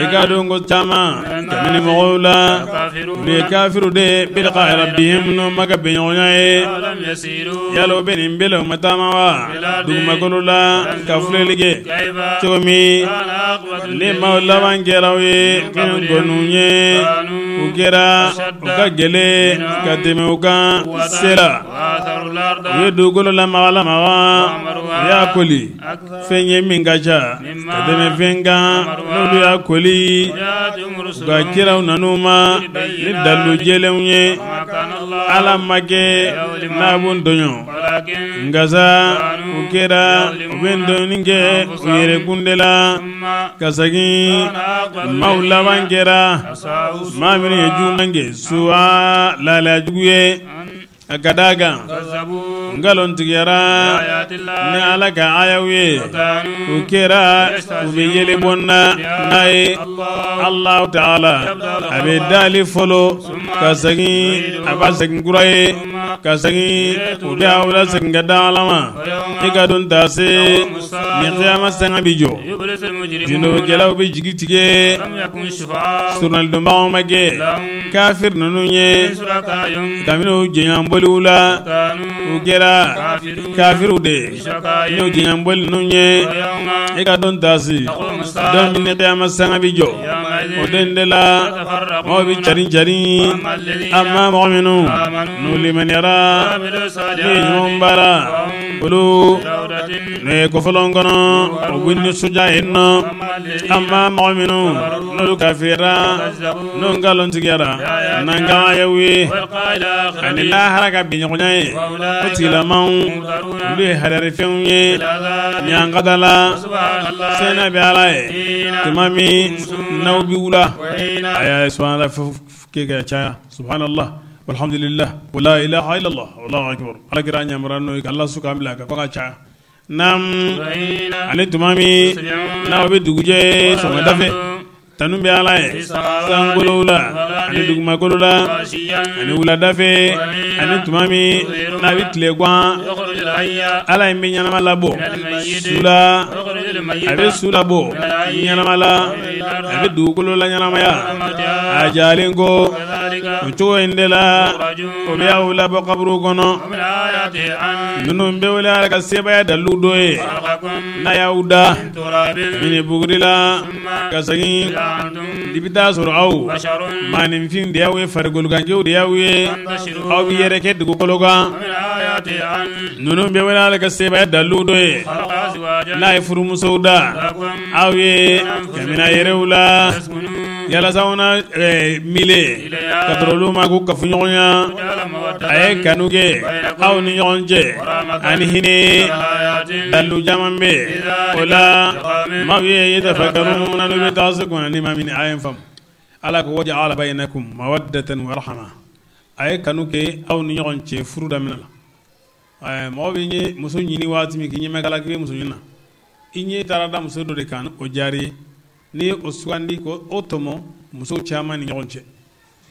I ka dɔn ko caman kabini mɔgɔw la, olu ye kafiriw de ye, bi liqa'i rabbihim, n'o ma ka bɛnɲɔgɔnya ye. Yala o bɛ nin bɛɛ la, o ma taama wa dugumakolo la ka filɛli kɛ cogo min ni maaw laban kɛra u ye minnu kɔn'u ye, u kɛra u ka gɛlɛn ka tɛmɛ u kan sera. U ye dugukolo lamaga lamaga, u y'a koli fɛn ye min ka ca ka tɛmɛ fɛn kan n'olu y'a koli. U ka kiraw nan'u ma ni dalilu jɛlenw ye. Ala ma kɛ n'a b'u tɔɲɔ, nka sa u kɛra u bɛ dɔɔni kɛ u yɛrɛ kun de la ka segin. Maaw laban kɛra maa minnu ye juguman kɛ suwa lahalaya jugu ye, a ka d'a kan nkalon tigɛra ni Ala ka ayaw ye, u kɛra u bɛ yɛlɛ bɔ n'a ye. Allahu ta'ala a bɛ dali fɔlɔ ka segin, a b'a segin kura ye ka segin, u bɛ aw la segin ka da Ala ma. I ka don ta se ni kiyama sanga bi jɔ, jinɛkɛlaw bɛ jigi tigɛ, surunalidonbagaw ma kɛ kafiri ninnu ye kabini u jɛɲɔgɔnboliw la, u kɛra kafiriw de n'u jɛɲɔgɔnboli ninnu ye. I ka don ta se don min ni kiyama sanga bi jɔ, o don de la mɔgɔw bɛ carin carin. Amma mɔgɔ minnu n'u limaniyara n'u ye ɲuman baara, olu n'u ye kɔfɔlɔn kɔnɔ, u bɛ nisɔndiya yen nɔ. Amma mɔgɔ minnu n'olu kafira, n'u nkalon tigɛra n'an ka ayaw ye ani lahara ka bɛnɲɔgɔnya ye, o tigilamaw olu ye hadarifɛnw ye ɲankata la. Sɛnɛ bɛ Ala ye tuma min n'aw bɛ wula, a y'a subhanallah kɛ ka caya, subhanallah. Walhamdulillah wala ilaha illallah wallahu akbar. Ala kira ɲamara n'o ye ka Ala su k'an bila ka ko ka ca. Naam ale tuma min n'aw bɛ dugujɛ sɔgɔmada fɛ tanu bɛ Ala ye sankolo la ani dugumakolo la ani wulada fɛ ani tuma min n'a bɛ tile gan Ala in bɛ ɲɛnama labɔ su la a bɛ su labɔ ɲɛnama la a bɛ dugukolo la ɲɛnamaya a jalen ko o cogo in de la o bɛ aw labɔ kaburu kɔnɔ ninnu bɛ wele Ala ka sebaaya dalilu dɔ ye n'a y'aw da mini buguri la ka segin i bɛ taa sɔrɔ aw maaninfin de y'aw ye farikolokanjɛw de y'aw ye aw bɛ yɛrɛ kɛ dugukolo kan ninnu bɛ wele Ala ka sebaaya dalilu dɔ ye n'a ye furumusow da aw ye kabini yɛrɛw la yalasa aw na mile ka tɔrɔ olu ma k'u kafoɲɔgɔnya a ye kanu kɛ aw ni ɲɔgɔn cɛ ani hinɛ dalilu caman bɛ o la maaw ye yatafakkaruna n'u bɛ taa se kɔnɔ ni maa min a ye n faamu Ala ko waja'ala bainakum mawaddatan wa rahma a ye kanu kɛ aw ni ɲɔgɔn cɛ furu daminɛ la. Mɔgɔ bɛ ɲɛ muso ɲini waati min k'i ɲɛmɛ kala k'i bɛ muso ɲini na i ɲɛ taara da muso dɔ de kan o diyara i ye n'i ye o sugandi ko o tɔmɔ muso caman ni ɲɔgɔn cɛ i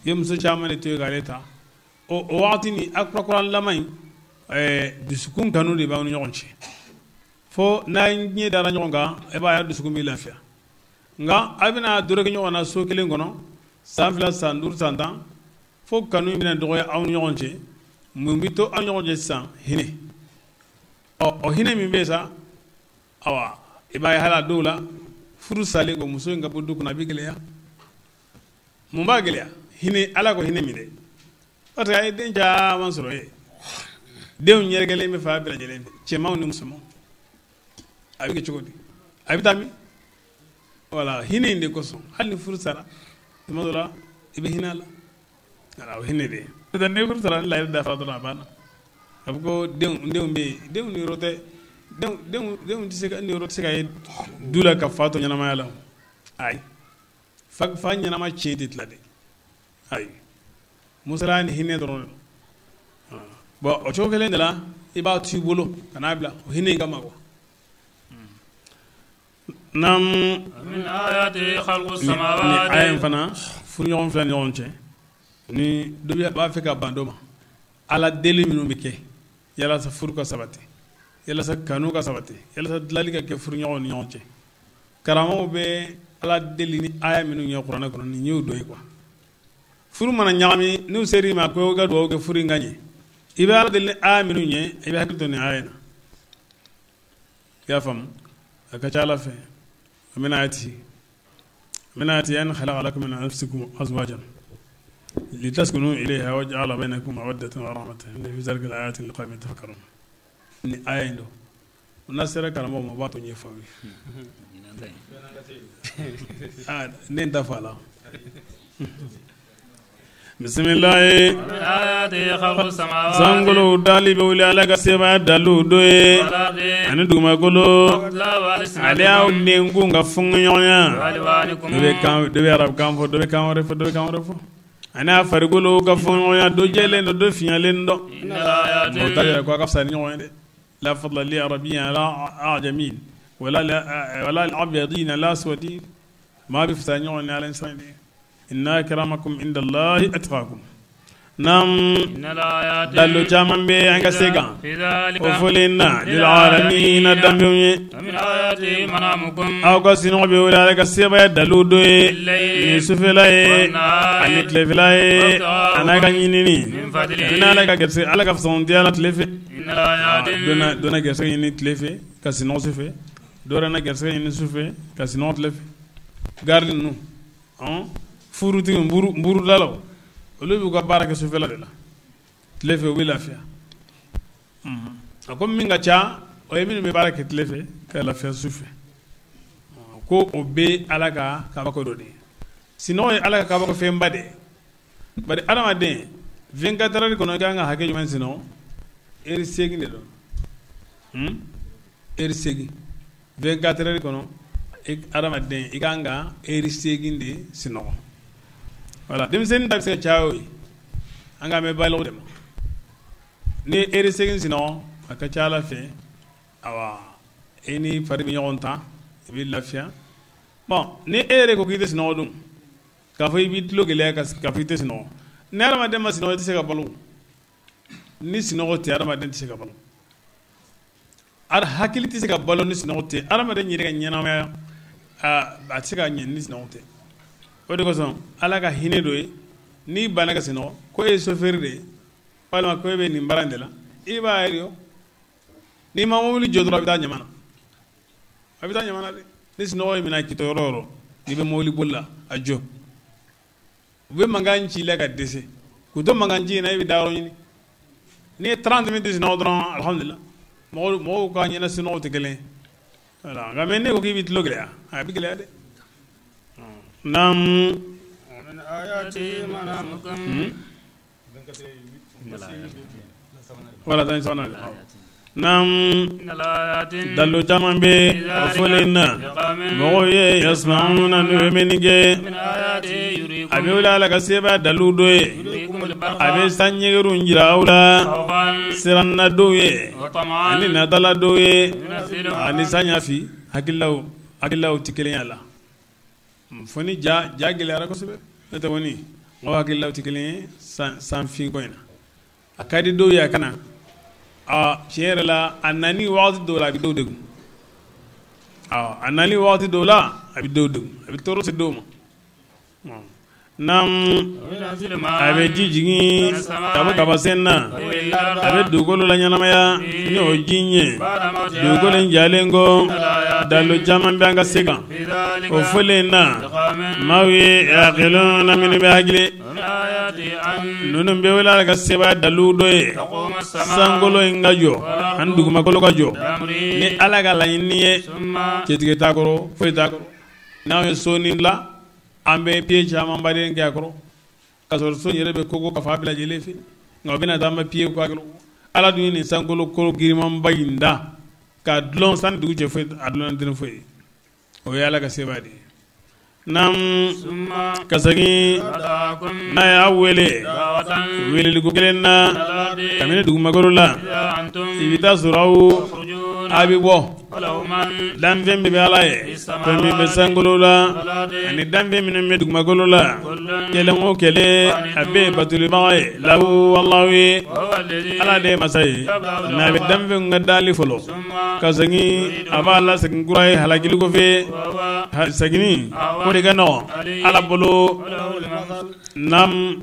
ye muso caman de to yen k'ale ta o waati ni a kurakuralama in dusukun kanu de b'aw ni ɲɔgɔn cɛ fo n'a ɲɛ dara ɲɔgɔn kan e b'a ye dusukun b'i lafiya nka a bɛna dɔrɔgɛ ɲɔgɔn na so kelen kɔnɔ san 2 san 5 san 10 fo kanu in bɛna dɔgɔya aw ni ɲɔgɔn cɛ mun bɛ to aw ni ɲɔgɔn cɛ sisan hinɛ ɔ hinɛ min bɛ yen sa awa i b'a ye hali a dɔw la furu salen ko muso in ka bɔ du kɔnɔ a bɛ gɛlɛya mun b'a gɛlɛya hinɛ Ala ko hinɛ minɛ parce que a ye den caman sɔrɔ ye denw yɛrɛkɛlen bɛ fan bɛɛ lajɛlen fɛ cɛmanw ni musomanw a bɛ kɛ cogo di a bɛ taa min wala hinɛ in de kosɔn hali ni furu sara tuma dɔ la i bɛ hinɛ a la wala o hinɛ de ye ni furu sara ni layidu dafara dɔrɔn a banna a bɛ ko denw bɛ yen denw ni yɔrɔ tɛ denw tɛ se ka ni yɔrɔ tɛ se ka ye du la ka fa to ɲɛnamaya la ayi fa ɲɛnama tiɲɛ tɛ tila dɛ ayi musala ni hinɛ dɔrɔn bon o cogo kelen de la i b'a to i bolo ka n'a bila o hinɛ in kama quoi. Naam ni aya in fana furuɲɔgɔn fila ni ɲɔgɔn cɛ ni dɔ b'a fɛ ka ban dɔ ma Ala deli minnu bɛ kɛ yalasa furu ka sabati yalasa kanu ka sabati yalasa dilanli ka kɛ furuɲɔgɔnw ni ɲɔgɔn cɛ karamɔgɔw bɛ Ala deli ni aya minnu ye kuranɛ kɔnɔ nin y'o dɔ ye quoi furu mana ɲagami n'u ser'i ma ko i ka dugawu kɛ furu in ka ɲɛ i bɛ Ala deli ni aya minnu ye i bɛ hakili to nin aya in na i y'a faamu a ka ca Ala fɛ min ayati an khalaqa lakum min anfusikum azwajan litaskunu ilayha wa ja'ala bainakum mawaddatan wa rahmatan inna fi dhalika laayatin liqawmin yatafakkarun ni aya in don n'a sera karamɔgɔ ma o b'a to ɲɛfɔ aw ye ne n ta fɔ a la. Bisimilahi sankolo dali bɛ wuli Ala ka sebaaya dalilu dɔ ye ani dugumakolo ale y'aw denkun ka fɔɲɔgɔnya dɔ bɛ arabukan fɔ dɔ bɛ kan wɛrɛ fɔ dɔ bɛ kan wɛrɛ fɔ ani a farikolo ka fɔɲɔgɔnya dɔ jɛlen don dɔ fiɲalen don o t'a yira ko a ka fisa ni ɲɔgɔn ye dɛ la fadla li arabiyyin ala a'jamin wala li abyadin ala aswadin maa bɛ fisa ɲɔgɔn ni Ala ɲɛsiran de ye. Inna akramakum inda Allahi atqakum. Naam dalilu caman bɛ an ka se kan o fɔlen na lil alamina danfɛnw ye aw ka sinɔgɔ bɛ wele Ala ka sebaaya dalilu dɔ ye nin sufɛla ye ani tilefɛla ye a n'a ka ɲinini ni Ala ka gɛrɛsɛgɛ Ala ka fisaya la tile fɛ dɔ na gɛrɛsɛgɛ ɲini tile fɛ ka sinɔgɔ su fɛ dɔ wɛrɛ na gɛrɛsɛgɛ ɲini su fɛ ka sinɔgɔ tile fɛ gari ninnu furutigi nburudalaw olu b'u ka baara kɛ sufɛla de la tile fɛ u bɛ lafiya a ko min ka ca o ye minnu bɛ baara kɛ tile fɛ ka lafiya su fɛ ko o bɛ Ala ka kabako dɔ de ye sinɔgɔ ye Ala ka kabako fɛnba de ye bari adamaden 24 heures kɔnɔ i ka kan ka hakɛ jumɛn sinɔgɔ heure 8 de don heure 8 24 heures kɔnɔ adamaden i ka kan ka heure 8 de sinɔgɔ. Voilà denmisɛnnin ta bɛ se ka caya o ye An ka mɛn baliku de ma. Ni eri segin sinɔgɔ a ka ca Ala fɛ, awa e ni fari bɛ ɲɔgɔn ta, i bɛ lafiya. Bon, ni e yɛrɛ ko k'i tɛ sinɔgɔ dun, k'a fɔ i b'i tulo gɛlɛya k'a fɔ i tɛ sinɔgɔ. Ni hadamaden ma sinɔgɔ, i tɛ se ka balo. Ni sinɔgɔ tɛ, hadamaden tɛ se ka balo. Hakili tɛ se ka balo ni sinɔgɔ tɛ. Hadamaden yɛrɛ ka ɲɛnamaya, a tɛ se ka ɲɛ ni sinɔgɔ tɛ. O de kosɔn Ala ka hinɛ dɔ ye, n'i banna ka sinɔgɔ, ko e ye sofɛri de ye, walima ko e bɛ nin baara in de la, i b'a ye n'i ma mobili jɔ dɔrɔn, a bɛ taa ɲama na. A bɛ taa ɲama na dɛ. Ni sinɔgɔ y'i minɛ k'i to yɔrɔ o yɔrɔ, n'i bɛ mobili boli la, a jɔ. U bɛ mankan ci i la ka dɛsɛ. K'u to mankan ci in na, e bɛ da yɔrɔ ɲini. N'i ye 30 minutes sinɔgɔ dɔrɔn, alhamdulillah. Mɔgɔw ka ɲɛna sinɔgɔ tɛ kelen ye. Voilà. Nka mais ne ko k'i b'i tulo gɛlɛya, a bɛ gɛlɛya dɛ. Naam. Voilà, tan sabanan. Naam. Dalu caman bɛ a fɔlen na. Mɔgɔw ye yasma'una n'u ye min kɛ. A bɛ wele Ala ka sebaaya dalu dɔ ye. A bɛ sanɲɛgɛrɛw jira aw la. Siranna dɔw ye. Ani natala dɔw ye. Ani san y'a fi, hakililaw tɛ kelen ye a la. Fo ni ja gɛlɛyara kosɛbɛ. N'o tɛ kɔni, mɔgɔw hakililaw tɛ kelen ye san finko in na. A ka di dɔw ye a ka na. A tiɲɛ yɛrɛ la, a nani waati dɔw la a bɛ dɔw degun. A nani waati dɔw la a bɛ dɔw degun, a bɛ tɔɔrɔ se dɔw ma. Naam, a bɛ ji jigin ka bɔ kabasen na, a bɛ dugukolo la ɲɛnamaya ni o ji in ye. Dugukolo in jalen kɔ, dalu caman bɛ an ka se kan. O fɔlen na, maaw ye yaqiluna minnu bɛ hakili. Ninnu bɛ wele Ala ka sebaaya dalu dɔ ye. Sankolo in ka jɔ ani dugumakolo ka jɔ ni Ala ka laɲini ye. Cɛtigɛ t'a kɔrɔ, foyi t'a kɔrɔ. N'anw ye so nin dilan, an bɛ piye caman baden kɛ a kɔrɔ, k'a sɔrɔ so in yɛrɛ bɛ kogo ka fa bɛɛ lajɛlen fɛ. Nka u bɛna taa an bɛ piye k'a kɔrɔ. Ala dun ye nin sankolo kolo girimanba in da ka dulon san dugu cɛ foyi a dulon tɛ foyi ye. O ye Ala ka sebaaya de ye. Naam, ka segin n'a y'a wele weleliko kelen na kabini dugumakolo la, i bɛ taa sɔrɔ aw a bɛ bɔ. Danfɛn bɛɛ bɛ Ala ye, fɛn min bɛ sankolo la ani danfɛn minnu bɛ dugumakolo la, kelen o kelen a bɛɛ ye batolibaga ye. Lahu Alahu ye, Ala de ye masa ye, n'a bɛ danfɛnw ka dali fɔlɔ, ka segin a b'a lasegin kura ye halakili kɔfɛ. Seginni o de ka nɔgɔn Ala bolo. Naam,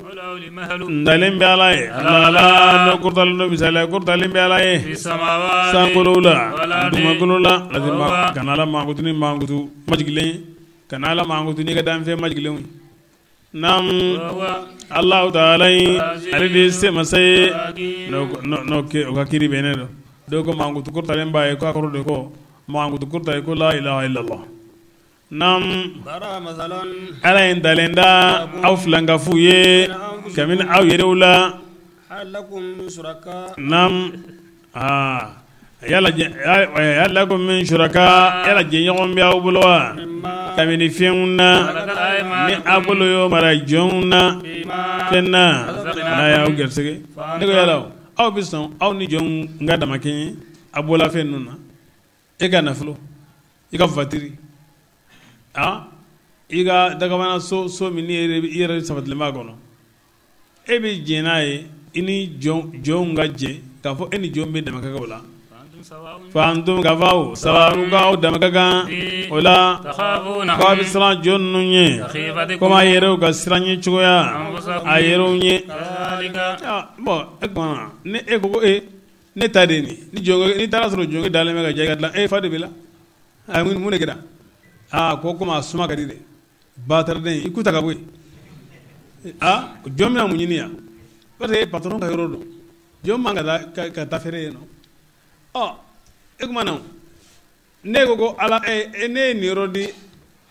ntalen bɛ Ala ye. Ala n'o kɔrɔtalen don, misaliya kɔrɔtalen bɛ Ala ye sankolo la, dugumakolo la. Kana Ala mankutu ni mankutu majigilen ye, kana Ala mankutu n'i ka danfɛn majigilenw ye. Naam, Alahu taala ye, ale de ye se masa ye. N'o o ka kiiri bɛnnen don. Dɔw ko mankutu kɔrɔtalen b'a ye, k'a kɔrɔ de ko mankutu kɔrɔtalen ko la ilaha illallah. Naam, Ala ye ntalen da aw filankafow ye kabini aw yɛrɛw la. Naam, yala lakum min shuraka, yala jɛɲɔgɔn bɛ aw bolo wa kabini fɛnw na, ni aw bolo y'o mara jɔnw na fɛn na n'a y'aw garisɛgɛ. Ne ko yala aw bɛ sɔn aw ni jɔnw ka dama kɛɲɛ aw bɔla fɛn ninnu na? E ka nafolo, i ka vatiri, i ka dagabana so min i yɛrɛ sabatilen b'a kɔnɔ, e bɛ jɛn n'a ye i ni jɔnw ka jɛ k'a fɔ e ni jɔn bɛ dama ka kan o la. Fantum ka fɔ sababu k'aw dama ka kan o la, k'aw bɛ siran jɔn ninnu ɲɛ komi a yɛrɛw ka siran ɲɛ cogoya a yɛrɛw ɲɛ. Bon, e kumana ni e ko ko e ne ta de ye nin, ni jɔnkɛ n'i taara sɔrɔ jɔnkɛ dalen bɛ ka ja i ka dilan, e fa de b'i la, mun de kɛra? Ko komi a suma ka di dɛ, bataraden i k'u ta ka bɔ yen. Jɔn bɛna mun ɲini yan? Parce que patron ka yɔrɔ don, jɔn man ka taa feere yen nɔ. E kuma na ne ko Ala, ne ye nin yɔrɔ di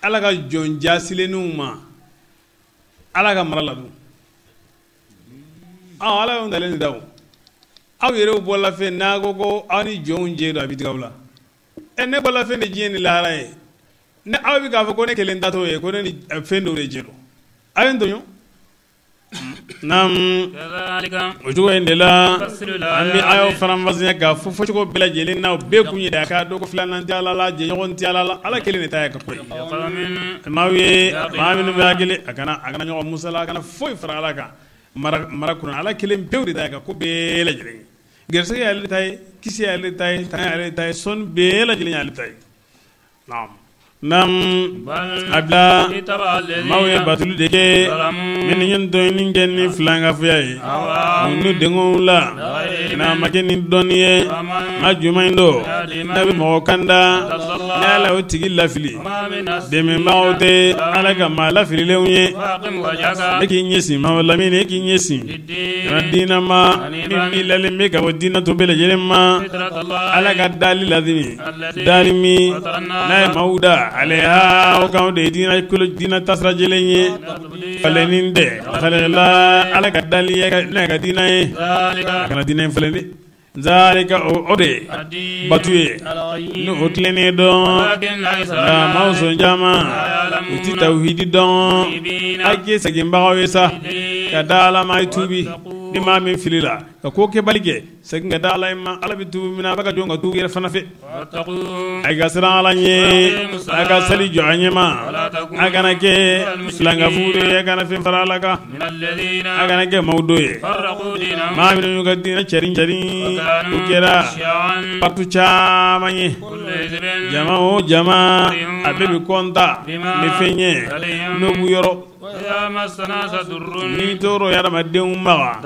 Ala ka jɔn jasilenninw ma, Ala ka mara la dun. Ala y'o ntalen de da o. Aw yɛrɛw bɔla fɛn n'a ko ko aw ni jɔnw jɛ don, a bɛ tigɛ aw la. Ne bɔla fɛn de diɲɛ ni lahara ye. Ne aw bɛ k'a fɔ ko ne kelen ta t'o ye, ko ne ni fɛn dɔw de jɛ don. A ye n tɔɲɔ. Naam o cogo in de la an bɛ ayaw faranfasiya k'a fɔ fɔcogo bɛɛ lajɛlen na o bɛɛ kun ye de a ka dɔgɔ filanan tɛ Ala la jɛɲɔgɔn tɛ Ala la Ala kelen de ta ye ka ko ye maaw ye maa minnu bɛ hakili a kana ɲɔgɔn musala a kana foyi fara Ala kan mara kunna Ala kelen pewu de ta ye ka ko bɛɛ lajɛlen ye garisɛgɛ y'ale ta ye kisi y'ale ta ye tanga y'ale ta ye sɔnni bɛɛ lajɛlen y'ale ta ye naam. Naam a bila maaw ye batuli de kɛ minnu ye dɔnni kɛ ni filankafoya ye n'u denw la n'a ma kɛ ni dɔnni ye maa jumɛn in don n'a bɛ mɔgɔ kanda ni Ala y'o tigi lafili dɛmɛbagaw tɛ Ala ka maa lafililenw ye ne k'i ɲɛsin maa lamini e k'i ɲɛsin ka diinɛ ma min b'i lalen bɛ ka bɔ diinɛ tɔ bɛɛ lajɛlen ma Ala ka dali ladimi dali min n'a ye maaw da ale o kan de ye diinɛ kolo diinɛ tasira jɛlen ye falenni tɛ falenla Ala ka dali ye n'a ka diinɛ ye a kana diinɛ in falen dɛ zalika o de batu ye ni o tilennen dɔn nka maaw sɔn caman u ti tawhidi dɔn a k'i seginbagaw ye sa ka da Ala ma i tuubi ni maa min filila ka ko kɛbali kɛ segin ka da Ala ma Ala bɛ tuubi minɛ a bɛ ka jɔn ka tuubi yɛrɛ fana fɛ a ka siran Ala ɲɛ a ka sali jɔ a ɲɛ ma a kana kɛ filankafu ye a kana fɛn fara Ala kan a kana kɛ maaw dɔ ye maa minnu y'u ka diinɛ cɛrin cɛrin u kɛra parti caman ye jama o jama a bɛɛ bɛ kɔnta ni fɛn ye n'o b'u yɔrɔ ni tɔɔrɔ ye adamadenw maga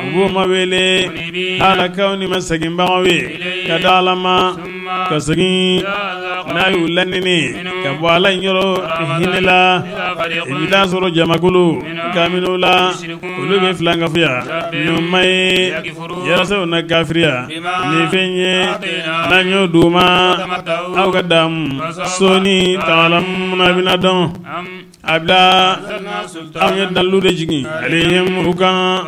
u b'o ma wele halakaw ni ma seginbagaw ye ka da Ala ma ka segin n'a y'u lanini ka bɔ Ala yɔrɔ hinɛ la i bɛ taa sɔrɔ jamakulu kaminu la olu bɛ filankafoya ɲuman ye yalasa u na kafiriya ni fɛn ye n'an y'o d'u ma aw ka damu sɔɔni taalamu a bɛna dɔn a bila anw ye dalilu de jigin alayhim u kan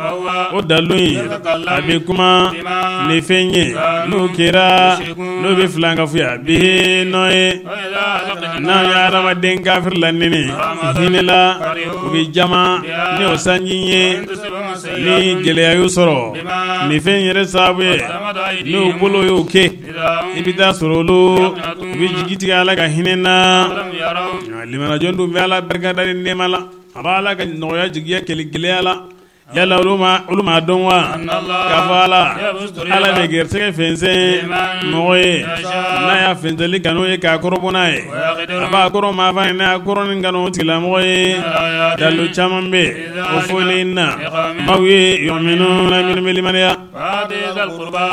o dalilu in a bɛ kuma ni fɛn ye n'o kɛra n'o bɛ filankafoya bihi nɔ ye n'an ye adamaden kafiri lanini hinɛ la u bɛ jama ni o sanji ye ni gɛlɛya y'u sɔrɔ ni fɛn yɛrɛ sababu ye n'u bolo y'o kɛ i bɛ taa sɔrɔ olu u bɛ jigi tigɛ Ala ka hinɛ na limanajɔn dun bɛ Ala barika da ni nɛɛma la a b'a Ala ka nɔgɔya jigiya kɛlɛ gɛlɛya la yala olu ma dɔn wa k'a fɔ Ala Ala bɛ garisɛgɛ fɛnsɛn mɔgɔ ye n'a y'a fɛnsɛnli kanu ye k'a kɔrɔbɔ n'a ye a b'a kɔrɔ maa fa ye n'a y'a kɔrɔ ni kanu o tigilamɔgɔ ye dalilu caman bɛ o fɔlen na maaw ye yɔminuna minnu bɛ limaniya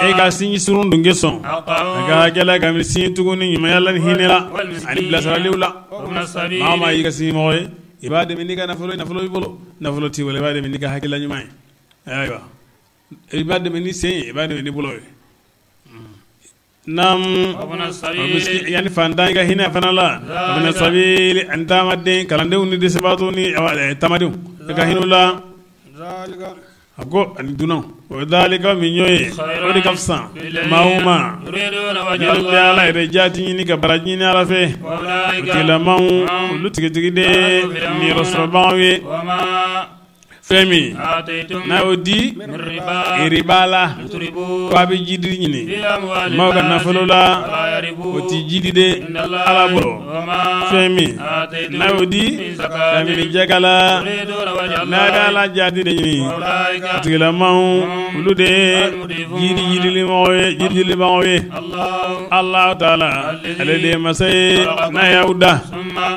e ka sinji surun dun kɛ sɔn a ka hakɛ la ka sin tugu ni ɲumanya la ni hinɛ la ani bilasiraliw la maa maa y'i ka sinji mɔgɔ ye i b'a dɛmɛ n'i ka nafolo ye nafolo b'i bolo nafolo t'i bolo i b'a dɛmɛ n'i ka hakilila ɲuman ye ayiwa i b'a dɛmɛ ni sen ye i b'a dɛmɛ ni bolo ye naam yanni fantan i ka hinɛ fana la wabna sabili ani taamaden kalandenw ni dɛsɛbaatɔw ni taamadenw i ka hinɛ u la a ko ani dunan o dalika min y'o ye o de ka fisa maa o maa minnu bɛ Ala yɛrɛ jaati ɲini ka baraji ɲini Ala fɛ o tigilamaaw olu tigitigi de ye niyɔrɔsɔrɔbagaw ye fɛn min n'a y'o di riba la ko a bɛ jidi ɲini maaw ka nafolo la o ti jidi de Ala bolo fɛn min n'a y'o di kabini jaka la n'a bɛ Ala jaati de ɲini o tigilamaaw olu de ye jidi jidilibagaw ye Alahu taala ale de ye masa ye n'a y'aw da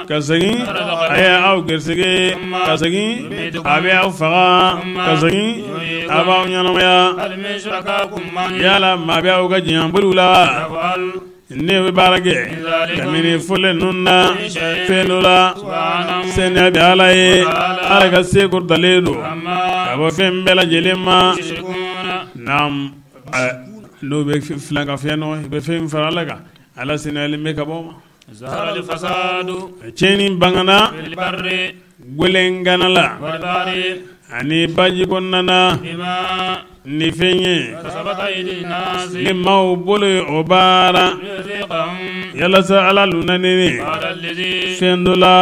ka segin a ye aw garisɛgɛ ka segin a bɛ aw faga ka segin a b'aw ɲɛnamaya yala maa bɛ aw ka diɲɛboliw la ne bɛ baara kɛ kabini fɔlen ninnu na fɛn dɔ la seniya bɛ Ala ye Ala ka se kɔrɔtalen don ka bɔ fɛn bɛɛ lajɛlen ma naam n'o bɛ filankafoya nɔ i bɛ fɛn fara Ala kan Ala seniyalen bɛ ka bɔ o ma tiɲɛni bangana gwɛlɛngana la ani baji kɔnɔna na ni fɛn ye ni maaw bolo ye o baara yalasa Ala lunanini fɛn dɔ la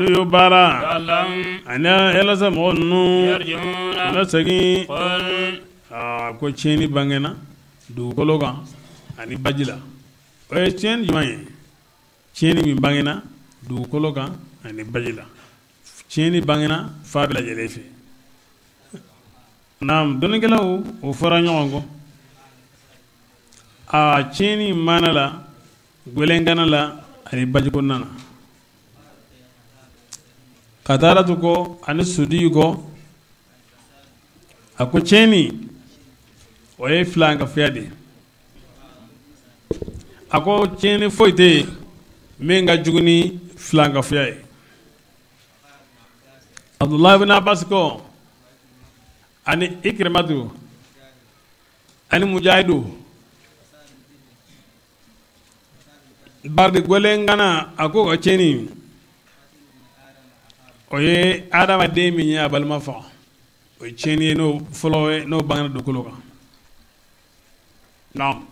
N'u y'o baara ani yalasa mɔgɔ ninnu na segin. Aa ko tiɲɛni bangena dugukolo kan ani baji la. O ye tiɲɛni jumɛn ye? Tiɲɛni min bangena dugukolo kan ani baji la, tiɲɛni bangena fa bɛɛ lajɛlen fɛ. Naam, dɔnnikɛlaw o fɔra ɲɔgɔn kɔ. A tiɲɛni mana la, gwɛlɛnkana la ani baji kɔnɔna na. Kataratu ko ani sudi ko, a ko tiɲɛni o ye filankafoya de ye. A ko tiɲɛni foyi tɛ yen min ka jugu ni filankafoya ye. Abdulahi ibn Abbas ko ani Ikrimatu ani Mujahidu bari gwɛlɛnkana, a ko ka tiɲɛni o ye adamaden min ye a balima faga, o ye tiɲɛni ye n'o fɔlɔ ye n'o bangena dugukolo kan. Naam,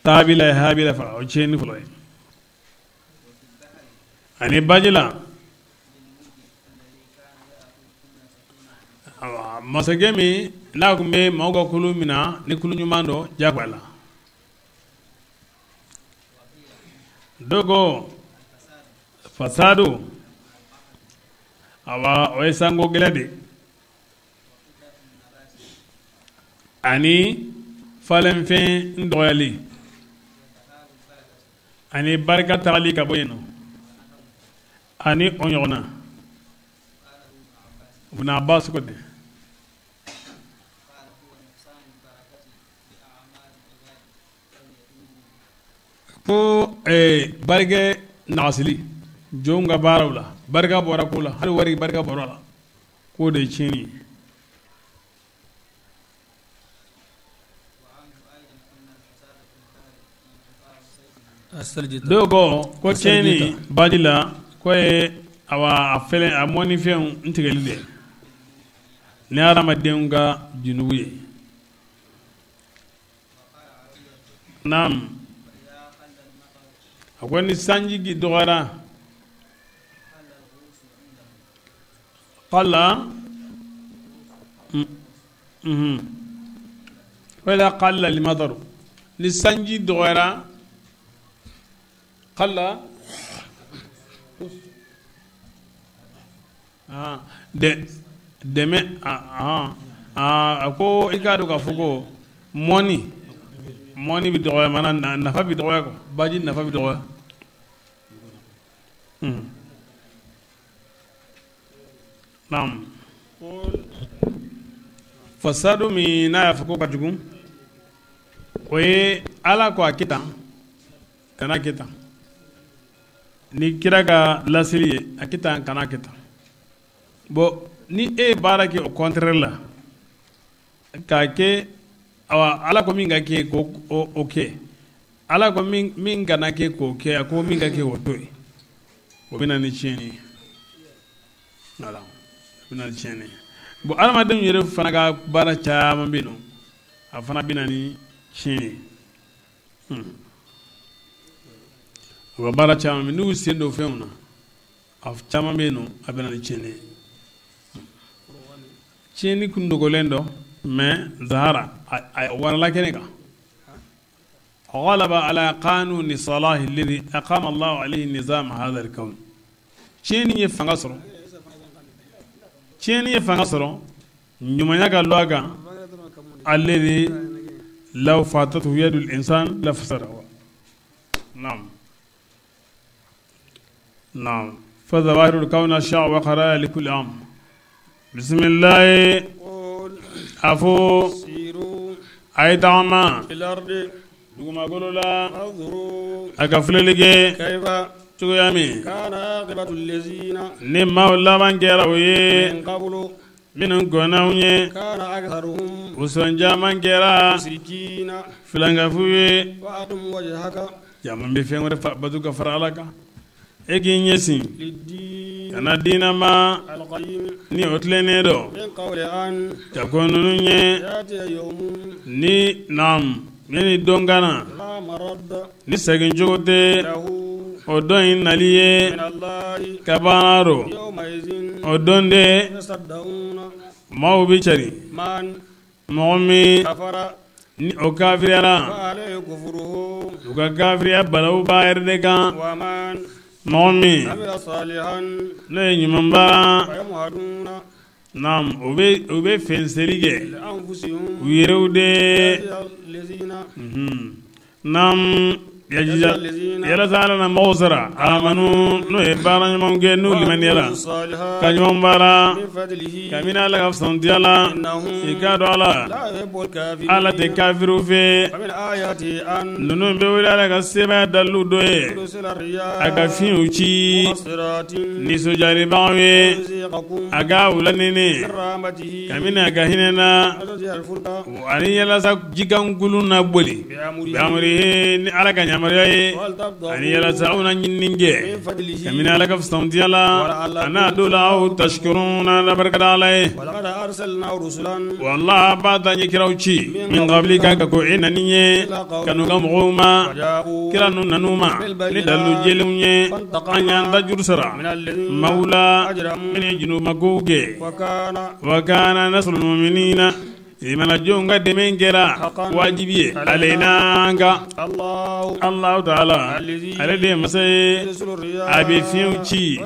Taabila ye Habila faga, o ye tiɲɛni fɔlɔ ye. Ani baji la, masakɛ min n'a tun bɛ maaw ka kulu minɛ ni kulu ɲuman dɔ jagoya la. Dɔw ko fasadu, awa o ye sanko gɛlɛn de ani falenfɛn dɔgɔyali ani barika tagali ka bɔ yen nɔ ani o ɲɔgɔnna. Ibn Abbas ko ten. Ko barika nagasili jɔnw ka baaraw la, barika bɔra ko la, hali wari barika bɔra la, k'o de ye tiɲɛni ye. Dɔw ko tiɲɛni baji la k'o ye awa a fɛlɛ a mɔnifɛnw n tigɛli de ni hadamadenw ka junubu ye. Naam, a ko ni sanji dɔgɔyara qalla wala qalla limadaru, ni sanji dɔgɔyara qalla dɛmɛ a ko i k'a dɔn k'a fɔ ko mɔni bɛ dɔgɔya, maana nafa bɛ dɔgɔya quoi, baji nafa bɛ dɔgɔya. Naam, fasadu min n'a y'a fɔ ko ka jugu, o ye Ala ko a kɛ tan kana kɛ tan, ni kira ka laseli ye a kɛ tan kana kɛ tan. Bon, ni e ye baara kɛ o contraire la k'a kɛ, awa Ala ko min ka kɛ k'o o kɛ, Ala ko min kana kɛ k'o kɛ, a ko min ka kɛ o to yen, o bɛ na ni tiɲɛni ye. Voilà, o bɛ na ni tiɲɛni ye. Bon, adamadenw yɛrɛ fana ka baara caman bɛ yen nɔ, a fana bɛ na ni tiɲɛni ye. U ka baara caman bɛ yen, n'u sen don fɛnw na, a caman bɛ yen nɔ, a bɛ na ni tiɲɛni ye. Tiɲɛni kun dogolen dɔ, mais zahara a warala kɛnɛ kan. Ghalaba ala qanuni salahi alladhi aqama Allahu alayhi nizam hadha al-kawn. Tiɲɛni ye fanga sɔrɔ, tiɲɛni ye fanga sɔrɔ ɲumanya ka lɔ a kan, alladhi law fatatuhu yadu al-insan la fasada. Naam, naam, fa zawahiru al-kawn asha wa qaraya li kulli am. Bisimilahi, a fo a ye tagama dugumakolo la a ka filɛli kɛ cogoya min ni maaw laban kɛra o ye minnu gɔnnaw ye, u sɔn caman kɛra filankafu ye. Caman bɛ fɛn wɛrɛ batu ka fara Ala kan. E k'i ɲɛsin ka na diinɛ ma ni o tilennen dɔ ka ko ninnu ɲɛ ni naam ni ni don ka na ni segin cogo tɛ O don in nali ye kabaaro o don de maaw bɛ cari mɔgɔ min ni o kafiriyara u ka kafiriya balawu b'a yɛrɛ de kan mɔgɔ min n'o ye ɲuman baara naam u bɛ fɛnsɛri kɛ u yɛrɛw de naam yalasa Ala na mɔgɔw sara amanu n'o ye baara ɲuman kɛ n'u limaniyara ka ɲuman baara kabini Ala ka fisamantiya la i k'a dɔn Ala Ala tɛ kafiriw fɛ ninnu bɛ wele Ala ka sebaaya dalilu dɔ ye a ka fiɲɛw ci nisɔndiyalibagaw ye a ka u lanɛnɛ kabini a ka hinɛ na ani yalasa jikankulun na boli bi ni Ala ka yamaruya ye ani yalasa aw na ɲinini kɛ kabini Ala ka fisamantiya la a n'a dɔw la aw tashkuruna la barika da Ala ye walahi b'a ta ɲɛ kiraw ci min qablika ka ko e nani ye ka n'u ka mɔgɔw ma kira ninnu nan'u ma ni dalilu jɛlenw ye an y'an ta juru sara maaw la minnu ye junubakow kɛ wa kana nasrul mu'minina limanajɔnw ka dɛmɛ kɛra wajibi ye alayna an kan Allahu ta'ala ale de ye masa ye a bɛ fiɲɛw ci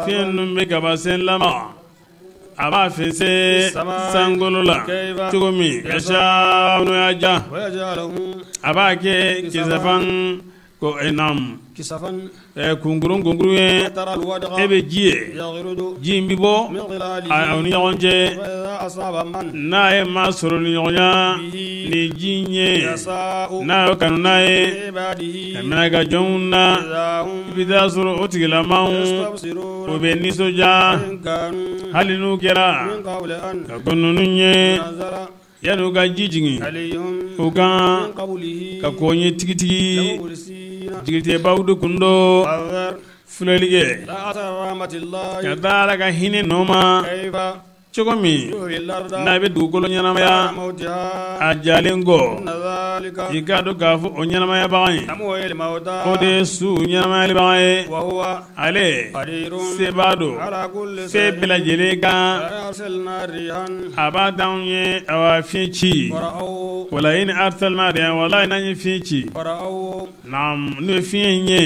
fiɲɛ ninnu bɛ kabasen lama a b'a fɛnsɛ sankolo la cogo min yasha n'o y'a diya a b'a kɛ kisafan ko naam kunkurun kunkurun ye e bɛ ji ye ji in bɛ bɔ aw ni ɲɔgɔn cɛ n'a ye maa sɔrɔ ni ɲɔgɔnya ni ji in ye n'a y'o kanu n'a ye ka minɛ ka jɔnw na i bɛ taa sɔrɔ o tigilamaw o bɛ nisɔndiya hali n'u kɛra ka ko ninnu ye yan'u ka ji jigin u kan ka ko ɲɛ tigitigi jigitigɛbaw de kun don filɛli kɛ ka da Ala ka hinɛ nɔ ma cogo min n'a bɛ dugukolo ɲɛnamaya a jalen kɔ i k'a dɔn k'a fɔ o ɲɛnamayabaga in o de ye su ɲɛnamayalibaga ye ale sebaa don fɛn bɛɛ lajɛlen kan a b'a d'anw ye awa fiɲɛ ci wala in arsalna rihan walahi n'an ye fiɲɛ ci naam n'o ye fiɲɛ in ye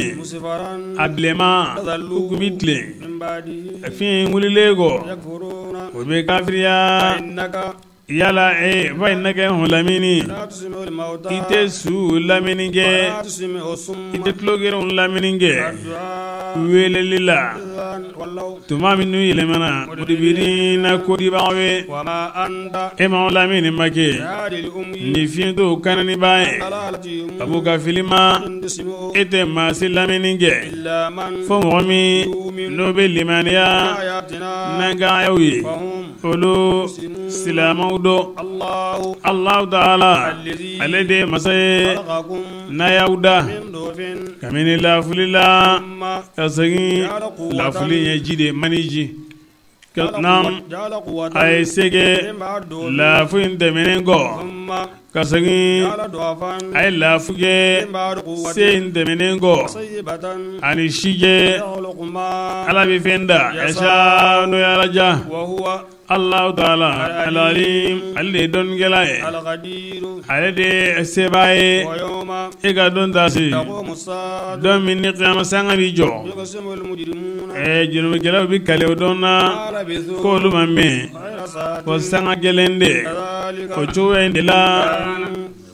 a bilenman k'u bɛ tilen fiɲɛ in wulilen kɔ o bɛ kafiriya yala fa innaka hɔn lamini i tɛ su lamini kɛ i tɛ tulogerenw lamini kɛ weleli la tuma min n'u yɛlɛmana mudibirina kodibagaw ye e ma lamini ma kɛ ni fiɲɛtɔw kananibaa ye ka b'u ka fili ma e tɛ maa si lamini kɛ fo mɔgɔ min n'o bɛ limaniya n'an ka ayaw ye olu silamɛw don Allahu ta'ala ale de ye masa ye n'a y'aw da kabini lafuli la ka segin lafuli ye ji de mani ji naam a ye se kɛ lafu in tɛmɛnen kɔ ka segin a ye lafu kɛ se in tɛmɛnen kɔ ani sijɛ Ala bɛ fɛn da yasha n'o ye Ala diya Allahu ta'ala alalim ale de ye dɔnnikɛla ye ale de ye sebaa ye e ka don ta se don min ni kiyama sanga b'i jɔ junubukɛlaw bɛ kali o don na k'olu ma mɛn ko sanga kelen de o cogoya in de la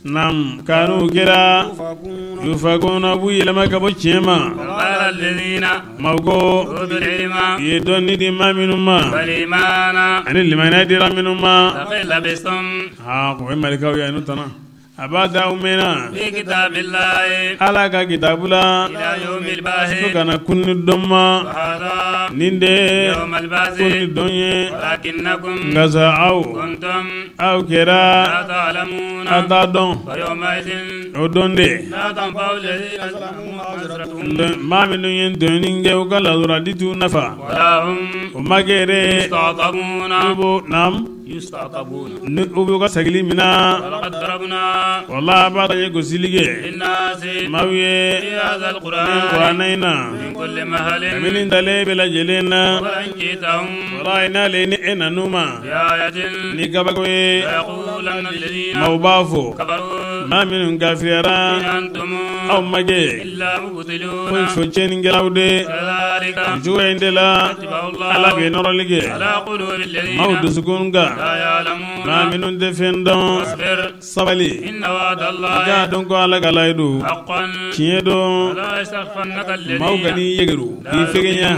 naam kanu kɛra yufakuna b'u yɛlɛma ka bɔ tiɲɛ ma maaw ko u ye dɔnni di maa minnu ma ani limaniya dira minnu ma o ye malikaw ye n'u tana a b'a da aw mɛnna Ala ka kitabu la fo ka na kunni dɔn ma nin de kunni dɔn ye nka sa aw aw kɛra aw t'a dɔn o don de Maa minnu ye tɔɲɔni kɛ, u ka ladɔrɔdi t'u nafa. O ma kɛ yɛrɛ naam, ni u b'u ka sagili minɛ. Wala b'a ye gosili kɛ maaw ye ni kuranɛ in na, kabini ntalen bɛɛ lajɛlen na. Wala n'ale ni e nan'u ma ni kabako ye, maaw b'a fɔ, maa minnu kafiriyara, aw ma kɛ fo tiɲɛnikɛlaw de. Cogo in de la, Ala bɛ nɔrɔli kɛ maaw dusukun kan, maa minnu tɛ fɛn dɔn. Sabali, i k'a dɔn ko Ala ka layidu tiɲɛ don. Maaw kan'i yɛgɛru k'i fɛgɛnya,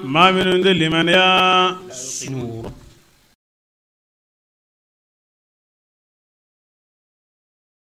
maa minnu tɛ limaniya.